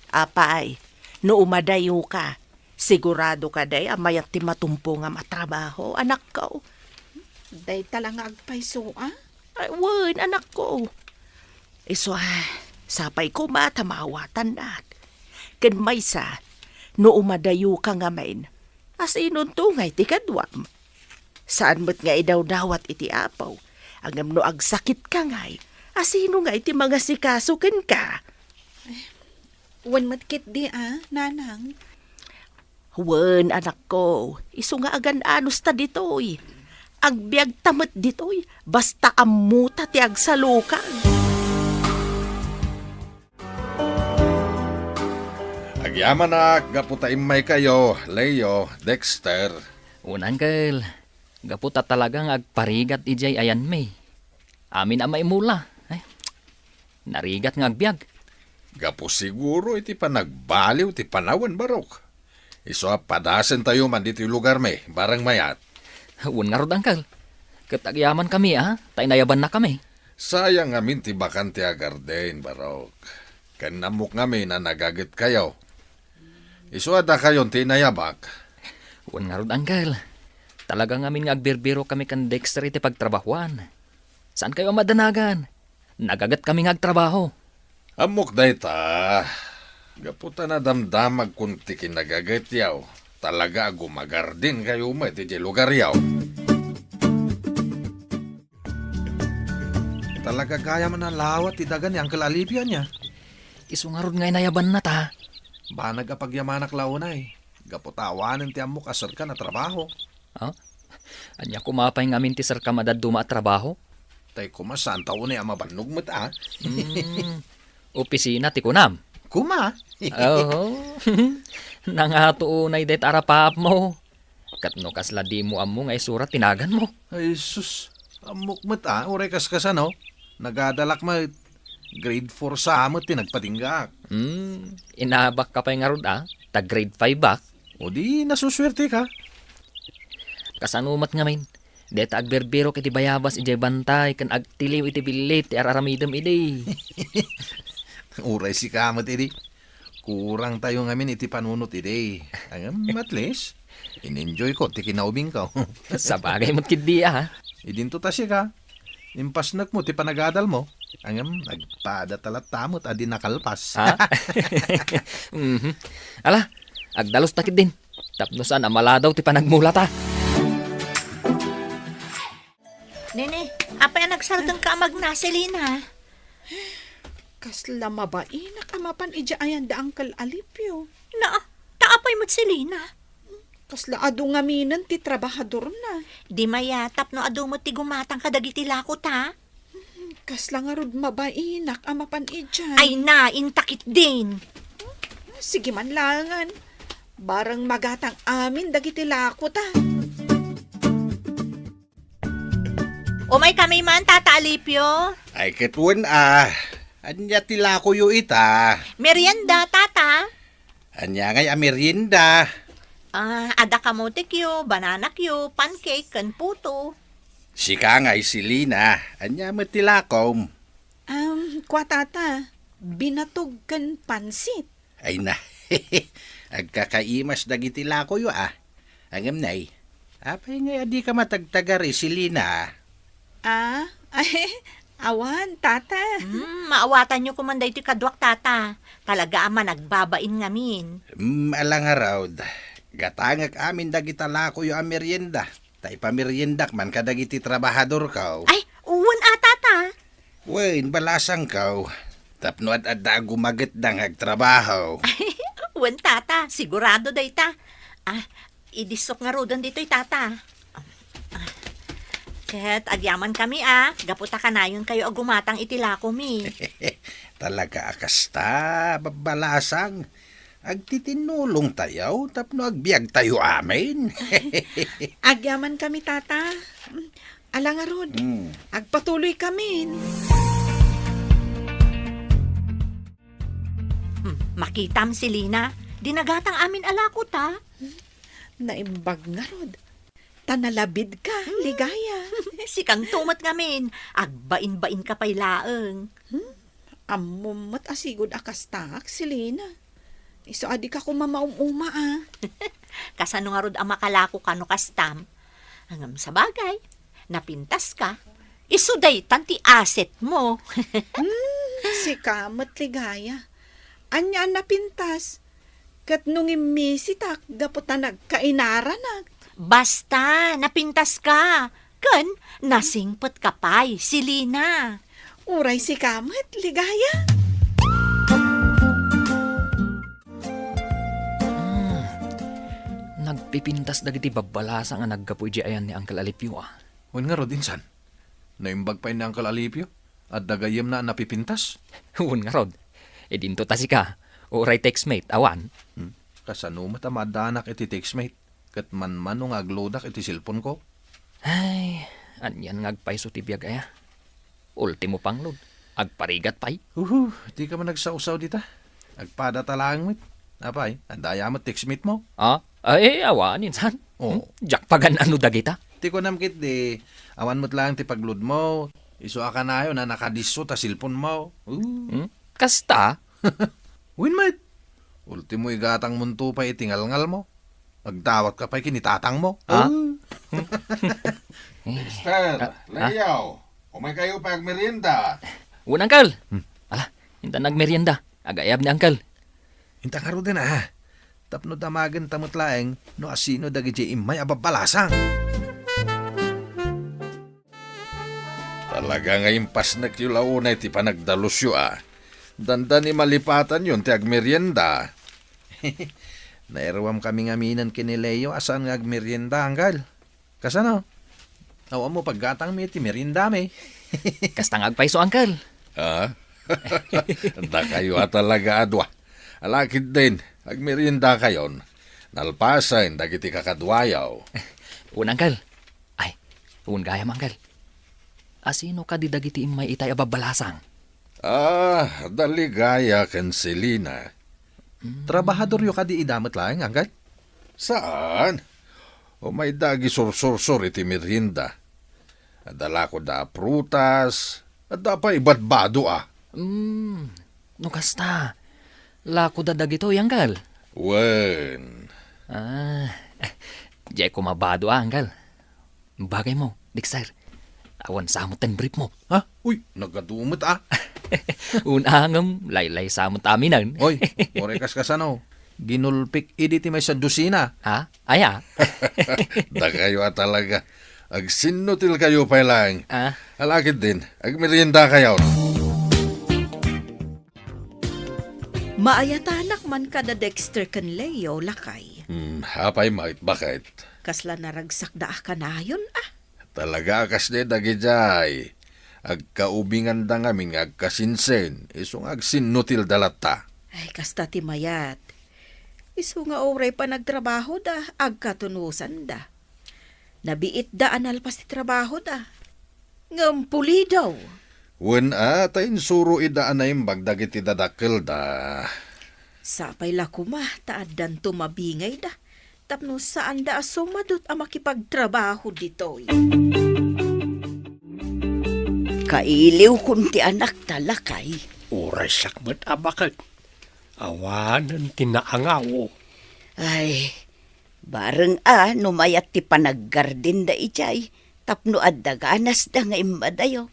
Apay, no umadayo ka, sigurado ka day a mayat ti matumpo nga matrabaho, anakko. Dayta la nga agpayso a? Ay, wen, anakko. Isu a, sapay koma ta maawatannak. Ken maysa, no umadayo ka ngamin, asinonto ngay ti kaduam? Saan met nga idawdawat iti Apo, ngem no agsakit ka ngay, asino ngay ti mangasikaso kenka? Wen met ketdi a, nanang. Wen, anakko, isu nga agan-anos ta ditoy. Agbiag ta met ditoy, basta ammo ta ti agsalukag. Agyamanak gapu ta immaykayo, Leo, Dexter. Wen, Uncle, gapu ta talaga nga agparigat idiay ayanmi. Amin a maimula. Ay, narigat nga agbiag. Gapu siguro iti panagbaliw ti panawen, Barok. Isu a padasentayo man ditoy lugarmi, barang mayat. Wen ngarud, Uncle. Ket agyamankami a, ta inayabannakami. Sayang ngamin ti bakante a garden, Barok. Ken ammok ngamin a nagagetkayo. Isu a dakayon ti inayabak. Wen ngarud, Uncle. Talaga ngamin nga agbirbirokami ken Dexter iti pagtrabahoan. Saankayo a madanagan. Nagagetkami nga agtrabaho. Ammok dayta. Gapu ta nadamdamagkon ti kinagagetyo, talaga a gumagardenkayo met idiay lugaryo. Talaga gayam a nalawat ti daga ni Uncle Alipio, ania? Isu ngarud nga inayabanna ta. Banag a pagyamanak la unay, gapu ta awanen ti ammok a serkan a trabaho. Ha? Ania koma pay ngamin ti serkam a dadduma a trabaho? Tay koma, saanta unay a mabannog met a. Hmm, opisina ti kunam? Koma. Oho. Nangato unay dayta a rapaapmo. Ket no kasla dimo ammo nga isura ti naganmo. Ay, sus. Ammok met a, uray kaskasano. Nagadalak met. Grade four sa met ti nagpatinggak. Hmm, inabakka pay ngarud a, ta grade five-ak. O di, nasusuerteka. Kasano met ngamin, dayta agbirbirok iti bayabas idiay bantay ken agtiliw iti billit ti ar-aramidem idi. Uray sika met idi. Kurangtayo ngamin iti panunot idi. Ngem, at least, in-enjoyko ti kinaubingko. Sabagay met ketdi a. Idinto ta sika, impasnekmo ti panagadalmo. Ngem, agpadata latta met a di nakalpas. Ha? Mhm. Ala, agdalos ta ketdin. Tapno saan a maladaw ti panagmulata. Nene, apay a nagsardenka a magna, Selina? Kasla mabainak a mapan idiay ayan da Uncle Alipio. Na, ta apay met, Selina? Kasla adu ngaminen ti trabahadorna. Di mayat tapno adu met ti gumatang kadagiti lakota. Kasla ngarud mabainak a mapan idiay. Ay na, inta ketdin. Sige man laengen. Barang magatang amin dagiti lakota. Umaykami man, Tata Alipio. Ay, ket wen a. Ania ti lakoyo ita? Merienda, Tata. Ania ngay a merienda? Ah, adda kamotekyo, bananakyo, pancake, ken puto. Sika ngay, Selina, ania met ti lakom? Um, kua, Tata, binatog ken pansit. Ay na, agkakaimas dagiti lakoyo a. Ngem nay, apay ngay a dika matagtagari, Selina? Ah, ay, awan, Tata. Hmm, maawatanyo koman daytoy kaduak, Tata. Talaga a managbabain ngamin. Hmm, ala ngarud. Gatangek amin dagita lakoyo a merienda. Ta ipameriendak man kadagiti trabahadorko. Ay, wen a, Tata. Wen, balasangko. Tapno ad-adda a gumagetda nga agtrabaho. Wen, Tata, sigurado dayta. Ah, idissok ngaruden ditoy, Tata. Ah, ket agyamankami a, gapu ta kanayonkayo a gumatang iti lakomi. Talaga a kasta, babbalasang. Agtitinnulongtayo tapno agbiagtayo amin. Agyamankami, Tata. Ala ngarud, hmm, agpatuloykamin. Hmm, makitam, Selina, di nagatang amin a lakota. Naimbag ngarud. Ta nalabidka, hmm, Ligaya. Sikanto met ngamin, agbainbain ka pay laeng. Hmm? Ammom met a sigud a kastak, Selina. Isu a dika koma maum-uma, a. Kasano ngarud a makalako ka no kastam? Ngem sabagay, napintas ka. Isu daytan ti asset mo. Hmm, sika met, Ligaya. Ania a napintas? Ket no ngimmisitak gapu ta nagkainaranak. Basta, napintas ka. Ken nasingpet ka pay, Selina. Uray sika met, Ligaya. Hmm. Nagpipintas dagiti babbalasang a naggapu idiay ayan ni Uncle Alipio, a. Wen ngarud, insan? Naimbag pay ni Uncle Alipio? Adda gayyemna a napipintas? Wen ngarud. Idinto ta sika, uray textmate, awan? Hmm. Kasano met a maaddaanak iti textmate? Ket manmano nga agloadak iti cellphone-ko? Ay, anian nga agpayso ti biag aya. Ultimo pangload, agparigat pay. Uhu, dika man agsawsaw dita. Agpadata laeng met. Apay, adda aya met textmate-mo? Ah? Ay, awan, insan. Oh. Hmm? Diak pagan-ano dagita. Ti kunam ketdi, awan met laeng ti pagload-mo. Isu a kanayon a nakadisso ta cellphone-mo. Uh. Hmm? Kasta? Wen met. Ultimo, igatangmonto pay iti ngalngalmo. Agdawatka pay ken ni tatangmo. Ha? Ah. Mister, ah, ah? Leo, umaykayo pay agmerienda. Wen, Uncle. Hmm. Ala, intan nagmerienda. Agayab ni Uncle. Intan ngaruden, a. Tapno damagenta met laeng no asino dagidiay immay a babbalasang. Talaga nga impasnekyo la unay ti panagdalusyo, a. Dandani malipatanyon ti agmerienda. Nairuam kami ngaminen ken ni Leo a saan nga agmerienda, Uncle. Kasano? Awan mo paggatangmi ti meriendami. Kasta nga agpayso, Uncle. Ha? Dakayo a talaga a dua. Ala ketdin, agmeriendakayon. Nalpasen dagiti kakaduayo. Wen, Uncle. Ay, wen gayam, Uncle. Asino kadi dagiti immay itay a babbalasang? Ah, da Ligaya ken Selina. Mm. Trabahadoryo kadi ida met laeng, Uncle? Saan? Umayda agisursursor iti merienda. Adda lakoda a prutas, adda pay badbado, a. Mm, no kasta, lakoda dagitoy, Uncle? Wen. Ah, diay koma bado, a, Uncle. Bagaymo, Dexter. Awan sa met ten briefmo. Ha? Uy, nagadu met, a. Wen, ngem laylay sa met aminen. Oy, uray kas kasano. Ginulpik idi ti maysa dosina. Ha? Aya? Dakayo a talaga. Agsinnutilkayo pay laeng. Ah? Ala ketdin, agmeriendakayon. Maayatanak man kada Dexter ken Leo, lakay. Hmm, apay met, baket? Kasla naragsakda a kanayon, a. Talaga a kasdi dagidiay. Agkaubinganda ngamin nga agkasinsin, isu nga agsinnutilda latta. Ay, kasta ti mayat. Isu nga uray panagtrabahoda, agkatunusanda. Nabiitda a nalpas ti trabahoda. Ngem pulidaw. Wen a, ta insuro ida a naimbag dagiti dadakkelda. Sapay la koma ta addanto mabingayda tapno saanda a sumadut a makipagtrabaho ditoy. Kailiwkon ti anakta, lakay. Uray siak met a baket. Awanen ti naangaw. Ay, bareng a no mayat ti panaggardinda idiay tapno adda ganasda nga immadayo.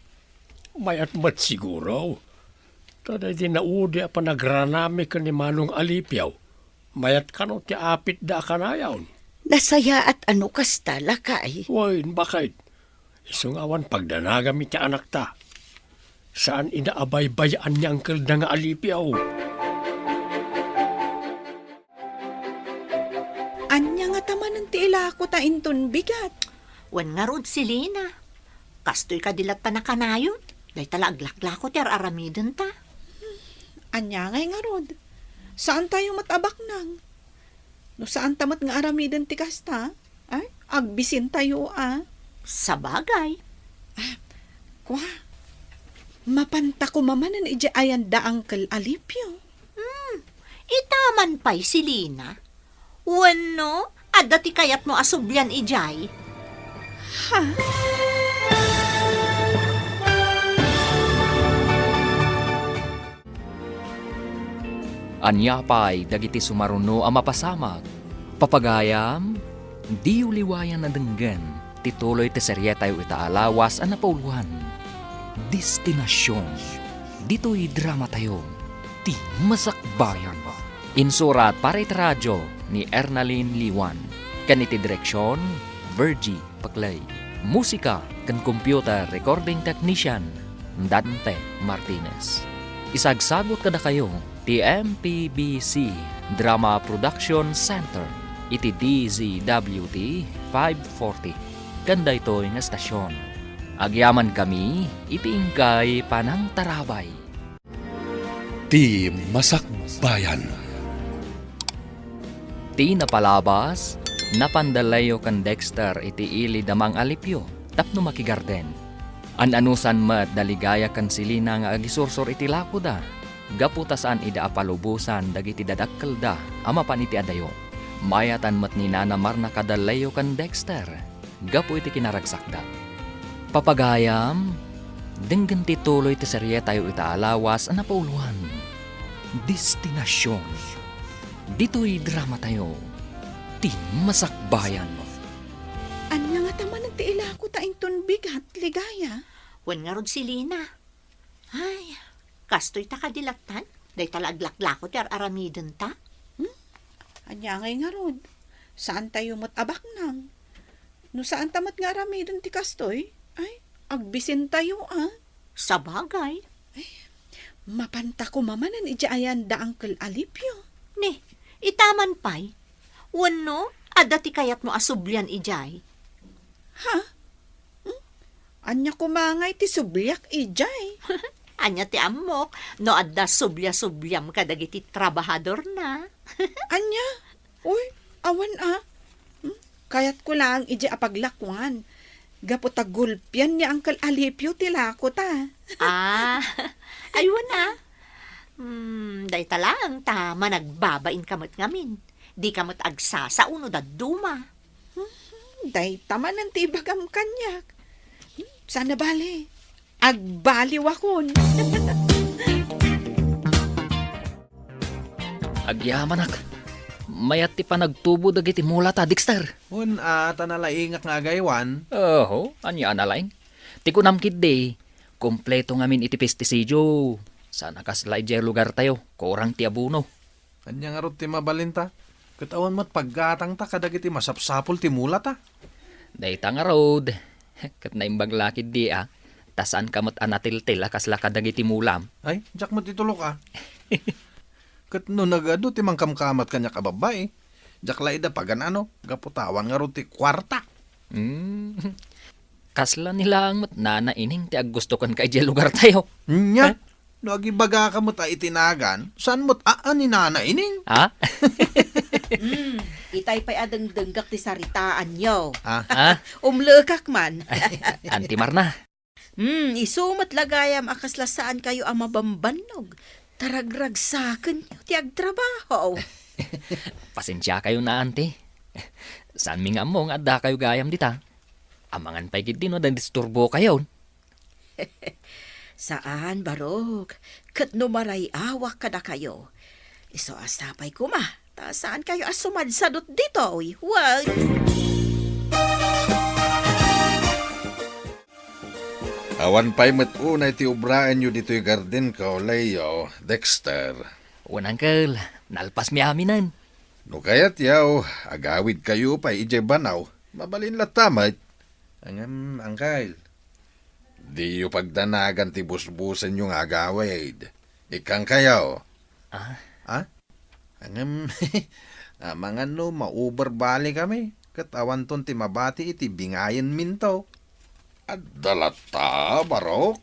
Mayat met siguro. Ta daydi naudi a panagrarammi ken ni Manong Alipio, mayat kano ti apitda a kanayon. Nasayaat a no kasta, lakay. Wen, baket. Isu nga awan pagdanagam iti anakta. Saan ida a baybay-an ni Uncle da nga Alipio. Ania ngata manen ti ilako ta inton bigat? Wen ngarud, Selina. Kastoy kadi latta a kanayon. Dayta la aglaklako ti ar-aramidenta. Ania ngay ngarud? Saantayo met a baknang. No saanta met nga aramiden ti kasta, ay, agbisintayo a. Sabagay. Ah, kua, mapanta koma manen idiay ayan da Uncle Alipio. Hmm, ita man pay, Selina. Wenno, adda ti kayatmo a sublian idiay? Ha? Ania pay dagiti sumaruno a mapasamak? Papagayam, diyo liwayan a denggen ti tuloy ti serietayo ita a lawas a napauloan, Destinacion. Ditoy dramatayo, Ti Masakbayan. Insurat para iti radio ni Ernalyn Liwan, ken iti direksion, Virgie Paclay. Musika ken computer recording technician, Dante Martinez. Isagsagut kadakayo ti M P B C Drama Production Center iti D Z W T five forty ken daytoy nga estasion. Agyamankami iti inkay panangtarabay. Ti Masakbayan. Ti napalabas, napanda Leo ken Dexter iti ili da Mang Alipio tapno makigarden. An-anusan met da Ligaya ken Selina nga agisursor iti lakoda, gapu ta saan ida a palubosan dagiti dadakkelda a mapan iti adayo. Mayatan met ni Nana Marna kada Leo ken Dexter gapu iti kinaragsakda. Papagayam, denggen ti tuloy ti serietayo ita a lawas a napauloan, Destinacion. Ditoy dramatayo, Ti Masakbayan. Ania ngata manen ti ilakota inton bigat, Ligaya? Wen ngarud, Selina. Ay, kastoy ta kadi lattan? Dayta la aglaklako ti ar-aramidenta? Hmm? Ania ngay ngarud? Saantayo met a baknang. No saanta met nga aramiden ti kastoy, ay, agbisintayo, a? Sabagay. Ay, mapanta koma manen idiay ayan da Uncle Alipio. Ni, ita man pay. Wenno, adda ti kayatmo a sublian idiay? Ha? Hmm? Ania koma ngay ti subliak idiay? Ania ti ammok no adda sublia-subliam kadagiti trabahadorna? Ania? Uy, awan a. Hmm? Kayatko laeng idiay a paglakuan. Gapu ta gulpian ni Uncle Alipio ti lakota. Ah, aywan a. Hmm, dayta laeng ta managbabainka met ngamin. Dika met agsasao no dadduma. Hmm, dayta manen ti ibagam kaniak. Hmm, saan a bale. Agbaliwakon. Agyamanak. Mayat ti panagtubo dagiti mulata, Dexter. Wen a, ta nalaingak nga agaywan. Oho, ania a nalaing? Ti kunam ketdi, kompleto ngamin iti pestisidio. Saan a kasla idiay lugartayo, kurang ti abono. Ania ngarud ti mabalinta? Ket awan met paggatangta kadagiti masapsapul ti mulata. Dayta ngarud, ket naimbag la ketdi a, ta saanka met a natiltil a kasla kadagiti mulam. Ay, diak met itulok a. Ket no nagadu ti mangkamkamat kaniak a babbai, diak la ida pagan-ano, gapu ta awan ngarud ti kuarta. Hmm. Kasla ni laeng met Nana Ining ti aggusto kenka idiay lugartayo. Nia? Eh? No agibagaka met a iti nagan, saan met a, a ni Nana Ining? Ha? Hmm, itay pay a dengdenggak ti saritaanyo. Ha? Ha? Umlekak man. Anti Marna. Hmm, isu met la gayam a kasla saankayo a mabambannog. Ta ragragsakenyo ti agtrabaho. Pasensiakayon a, Anti. Saanmi nga ammo nga addakayo gayam dita. Amangan pay ketdi no nadisturbokayon. Saan, Barok. Ket no maray-awak kadakayo, isu a sapay koma, ta saankayo a sumadsadot ditoy. Wen. Awan pay met unay ti obraenyo ditoy gardenko, Leo, Dexter. Wen, Uncle, nalpasmi aminen. No kayatyo, agawidkayo pay idiay banaw. Mabalin latta met. Ngem, Uncle, diyo pagdanagan ti busbusenyo nga agawid. Ikkankayo. Ah? Ha? Ngem, amangan no mauber bale kami, ket awanton ti mabati iti bingayenminto. Adda latta, Barok?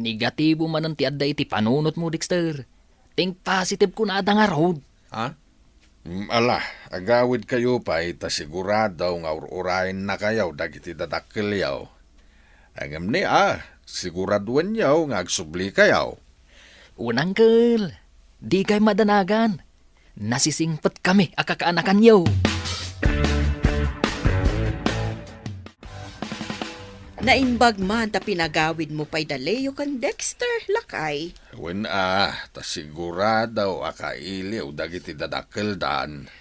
Negatibo manen ti adda iti panunotmo, Dexter. Think positive kunada ngarud. Ha? Mm, ala, agawidkayo pay ta sigurado nga ur-urayennakayo dagiti dadakkelyo. Ngem ni a, siguraduenyo nga agsublikayo. Wen, Uncle, dikay madanagan. Nasisingpetkami a kakaanakanyo. Naimbag man ta pinagawidmo pay da Leo ken Dexter, lakay. Wen a, ta sigurado a kailiw dagiti dadakkeldan.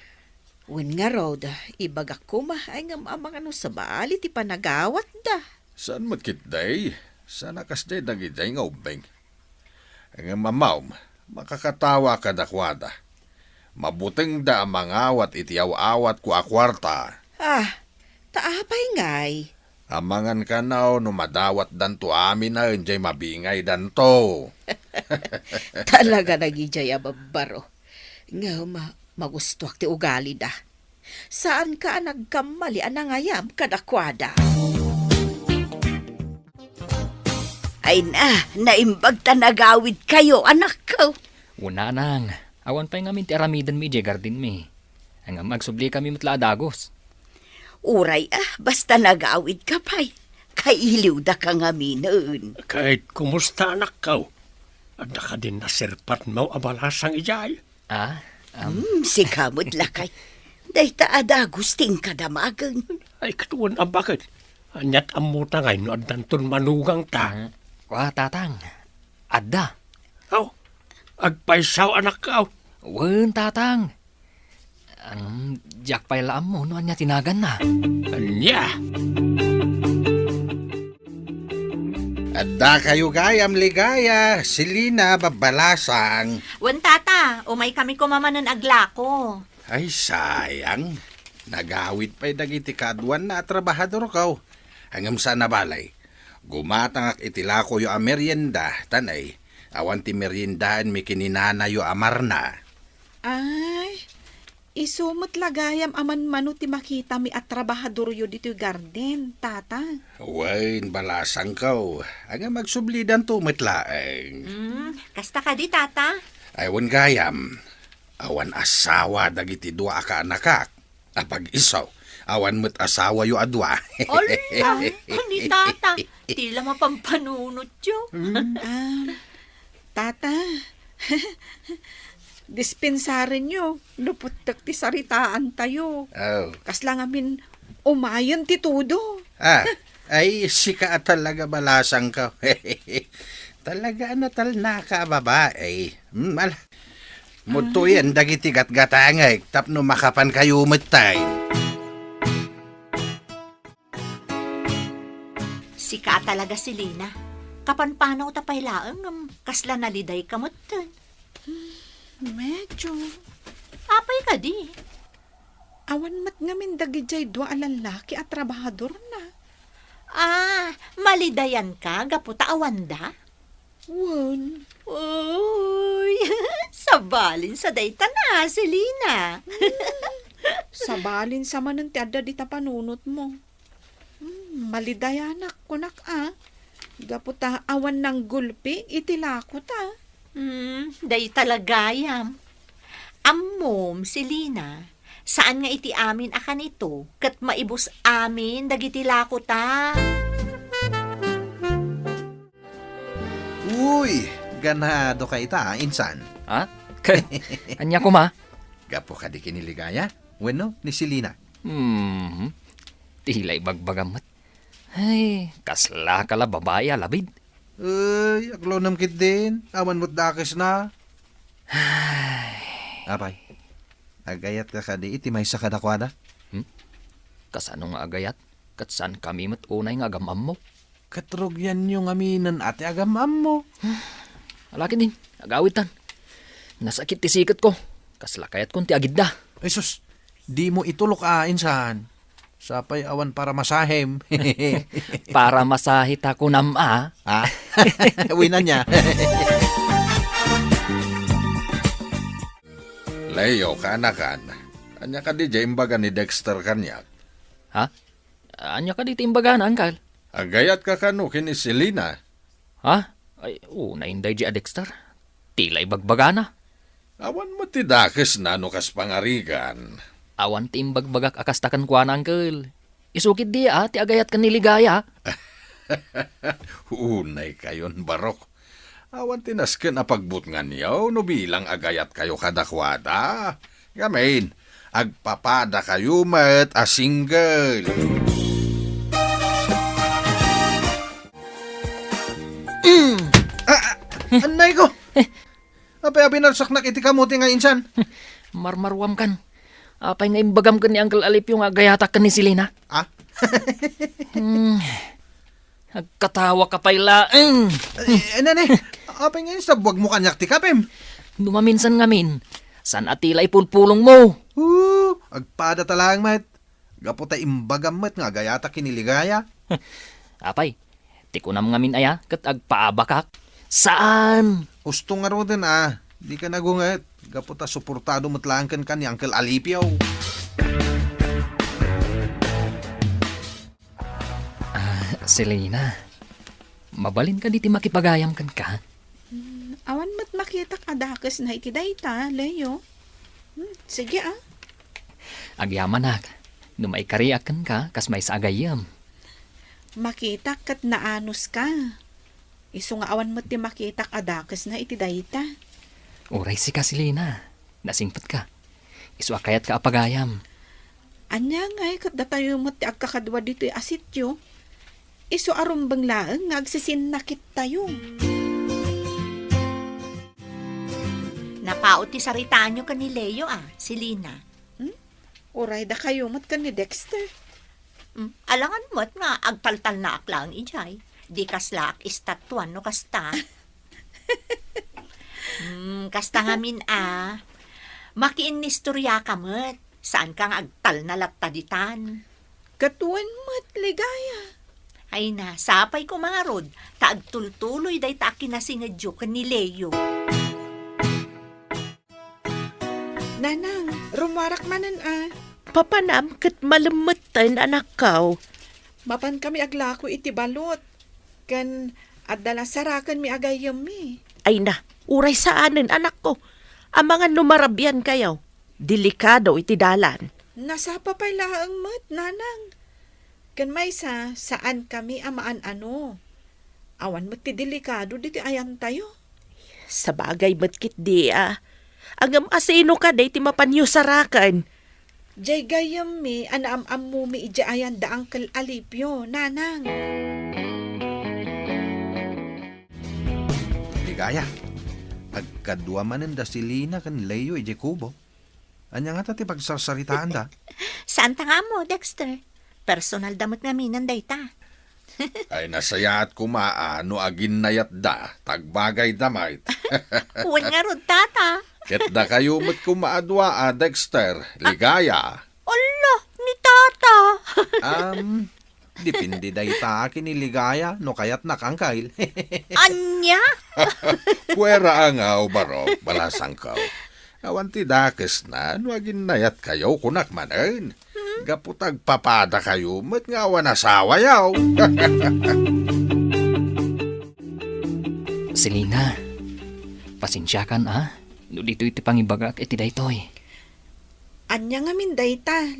Wen ngarud, ibagak koma ay ngem amangan no sabali ti panagawatda. Saan met ketdi? Saan a kasdi dagidiay nga ubbing? Ngem ammom, makakatawa kadakuada. Mabutengda a mangawat iti aw-awatko a kuarta. Ah, ta apay ngay? Amangan kano no madawatdanto aminen jay mabingaydanto. Talaga dagidiay a babbaro. Ngem magustuak ti ugalida. Saanka a nagkammali a nangayam kadakuada. Ay na, naimbag ta nagawidkayo, anakko. Wen a, nang, awan pay ngamin ti aramidenmi idiay gardenmi. Ngem agsublikami met la a dagus. Uray a, basta nagawidka pay. Kailiwdaka ngaminen. Ket kumusta, anakko? Adda kadin naserpatmo a balasang idiay? Ah, am. Hmm, sika met lakay. Dayta a dagus ti inka damagen. Ay, ket wen a baket. Ania't ammota ngay no addanton manugangta? Ah, wa, tatang. Adda. Aw, agpaysaw, anakko. Wen, tatang. Am, diak pay la ammo no ania ti naganna. Ania? Addakayo gayam, Ligaya, Selina, Babbalasang. Wen, tata, umaykami koma manen aglako. Ay, sayang. Nagawid pay dagiti kaaduanna a trabahadorko. Ngem saan a bale. Gumatangak iti lakoyo a merienda, ta nay, awan ti meriendaenmi ken ni nanayo a Marna. Ay, isu met la gayam a manmano ti makitami a trabahadoryo ditoy garden, tata. Wen, balasangko. Ngem agsublidanto met laeng. Mm, kasta kadi, tata? Ay, wen gayam. Awan asawa dagiti dua a kaanakak. Apag-isu, awan met asawayo a dua. Ala, ni tata, ti la mapampanunotyo. Mm. Ah, tata, dispensarenyo no puttek ti saritaantayo. Oh. Kasla ngamin umayen ti tudo. Ah, ay, sika a talaga balasangko. Talaga a natalnaka a babai. Hmm, ala. Mudtoyen dagiti gatgatangek tapno makapankayo metten. Sika a talaga, Selina. Kapanpanawta pay laeng ngem kasla nalidayka metten. Hmm, medyo. Apay kadi? Awan met ngamin dagidiay dua a lallaki a trabahadorna. Ah, malidayanka gapu ta awanda? Wen. Uy, sabalin sa dayta na, Selina. Hmm, sabalin sa manen ti adda dita panunotmo. Hmm, malidayanak, kunak a. Gapu ta awan nanggulpi iti lakota. Hmm, dayta la gayam. Ammom, Selina, saan nga iti amin a kanito ket maibus amin dagiti lakota. Uy, ganado ka ita, insan. Ha? Ania koma? Gapu kadi ken ni Ligaya? Wenno ni Selina? Hmm. Ti la ibagbagam met. Ay, kasla ka la babai a labid. Ay, aglunem ketdin. Awan met dakesna. Ay. Apay, agayatka kadi iti maysa kadakuada? Hmm? Kasano nga agayat? Ket saankami met unay nga agam-ammo. Ket rugianyo ngaminen a ti agam-ammo. Ala ketdin, agawidtan. Nasakit ti siketko. Kasla kayatkon ti agidda. Ay sus, dimo itulok a, insan. Sapay awan paramasahem. Paramasahe ta kunam a. Ah? Wen ania? Leo, kaanakan. Ania kadi diay imbaga ni Dexter kaniak? Ha? Ania kadi ti imbagana, Angkal? Agayatka kano ken ni Selina? Ha? Ay, unay daydiay a Dexter. Ti la ibagbagana. Awan met ti dakesna no kas pangarigan. Awan ti imbagbagak a kasta kenkuana, Angkel. Isu ketdi a ti agayat ken ni Ligaya. Unay kayon, barok. Awan ti nasken a pagbutnganyo no bilang agayatkayo kadakuada. Ngamin, agpapadakayo met a single. Eko! Apay a binarsaknak iti kamote nga insan? Marmaruamkan. Apay nga imbagam ken ni Uncle Alipio nga agayatak ken ni Selina? Ah? Hmm. Agkatawa ka pay laeng. Eh, nani, apay nga insabwag mo kaniak ti kapem? No maminsan ngamin, saan a ti la ipulpulong mo? Oo, agpada ta laeng met. Gapu ta imbagam met nga agayatak ken ni Ligaya. Apay, ti kunam ngamin aya ket agpaabakak? Saan! Husto ngaruden a, dika nagunget. Gapu ta suportado met laeng kenka ni Uncle Alipio. Ah, Selina, mabalinka ditoy makipagayam kenka? Hmm, awan met makitak a dakesna iti dayta, Leo. Hmm, sige, ah. Agyamanak, no maikariak kenka, kas maysa a gayyem. Makitak ket naanuska. Isu nga awan met ti makitak a dakesna iti dayta. Uray sika, Selina. Nasingpetka. Isu a kayatka a pagayam. Ania ngay ket datayo met ti agkakadua ditoy a sitio? Isu a rumbeng laeng nga agsisinnakit tayo. Napao ti saritaanyo ken ni Leo a, Selina. Hmm? Uray dakayo met ken ni Dexter. Hmm, alangan met nga agtaltalnaak laeng idiay. Di kaslaak estatuan no kasta. Hmm, kasta ngamin a. Makiinnistoriaka met. Saanka nga agtalna latta ditan. Ket wen met, Ligaya. Ay na, sapay koma ngarud, ta agtultuloy dayta a kinasingedyo ken ni Leo. Nanang, rummuarak manen a. Papanam ket malemmetten, anakko. Mapankami aglako iti balot, ken adda la sarakenmi a gayyemmi. Ay na, uray saanen, anakko. Amangan no marabiankayo. Delikado iti dalan. Nasapa pay laeng met, Nanang. Ken maysa, saankami a maan-ano. Awan met ti delikado ditoy ayantayo. Sabagay met ketdi a. Ngem asino kadi ti mapanyo saraken? Diay gayyemmi a naam-ammomi idiay ayan da Uncle Alipio, Nanang. Ligaya, agkadua manen da Selina ken Leo idiay kubo. Ania ngata ti pagsarsaritaanda? Saanta nga ammo, Dexter. Personalda met ngamin dayta. Ay, nasayaat koma a no aginnayatda, ta agbagayda met. Wen ngarud, Tata. Ket dakayo met koma a dua a Dexter, Ligaya. Ala, ni Tata. Um, depende dayta ken ni Ligaya no kayatnak, Uncle. Ania? Puera a nga, o barok, balasangko. Awan ti dakesna no aginnayatkayo, kunak manen. Gapu ta agpapadakayo met nga awan asawayo. Selina, pasensiakan a, no ditoy ti pangibagak iti daytoy. Ania ngamin dayta,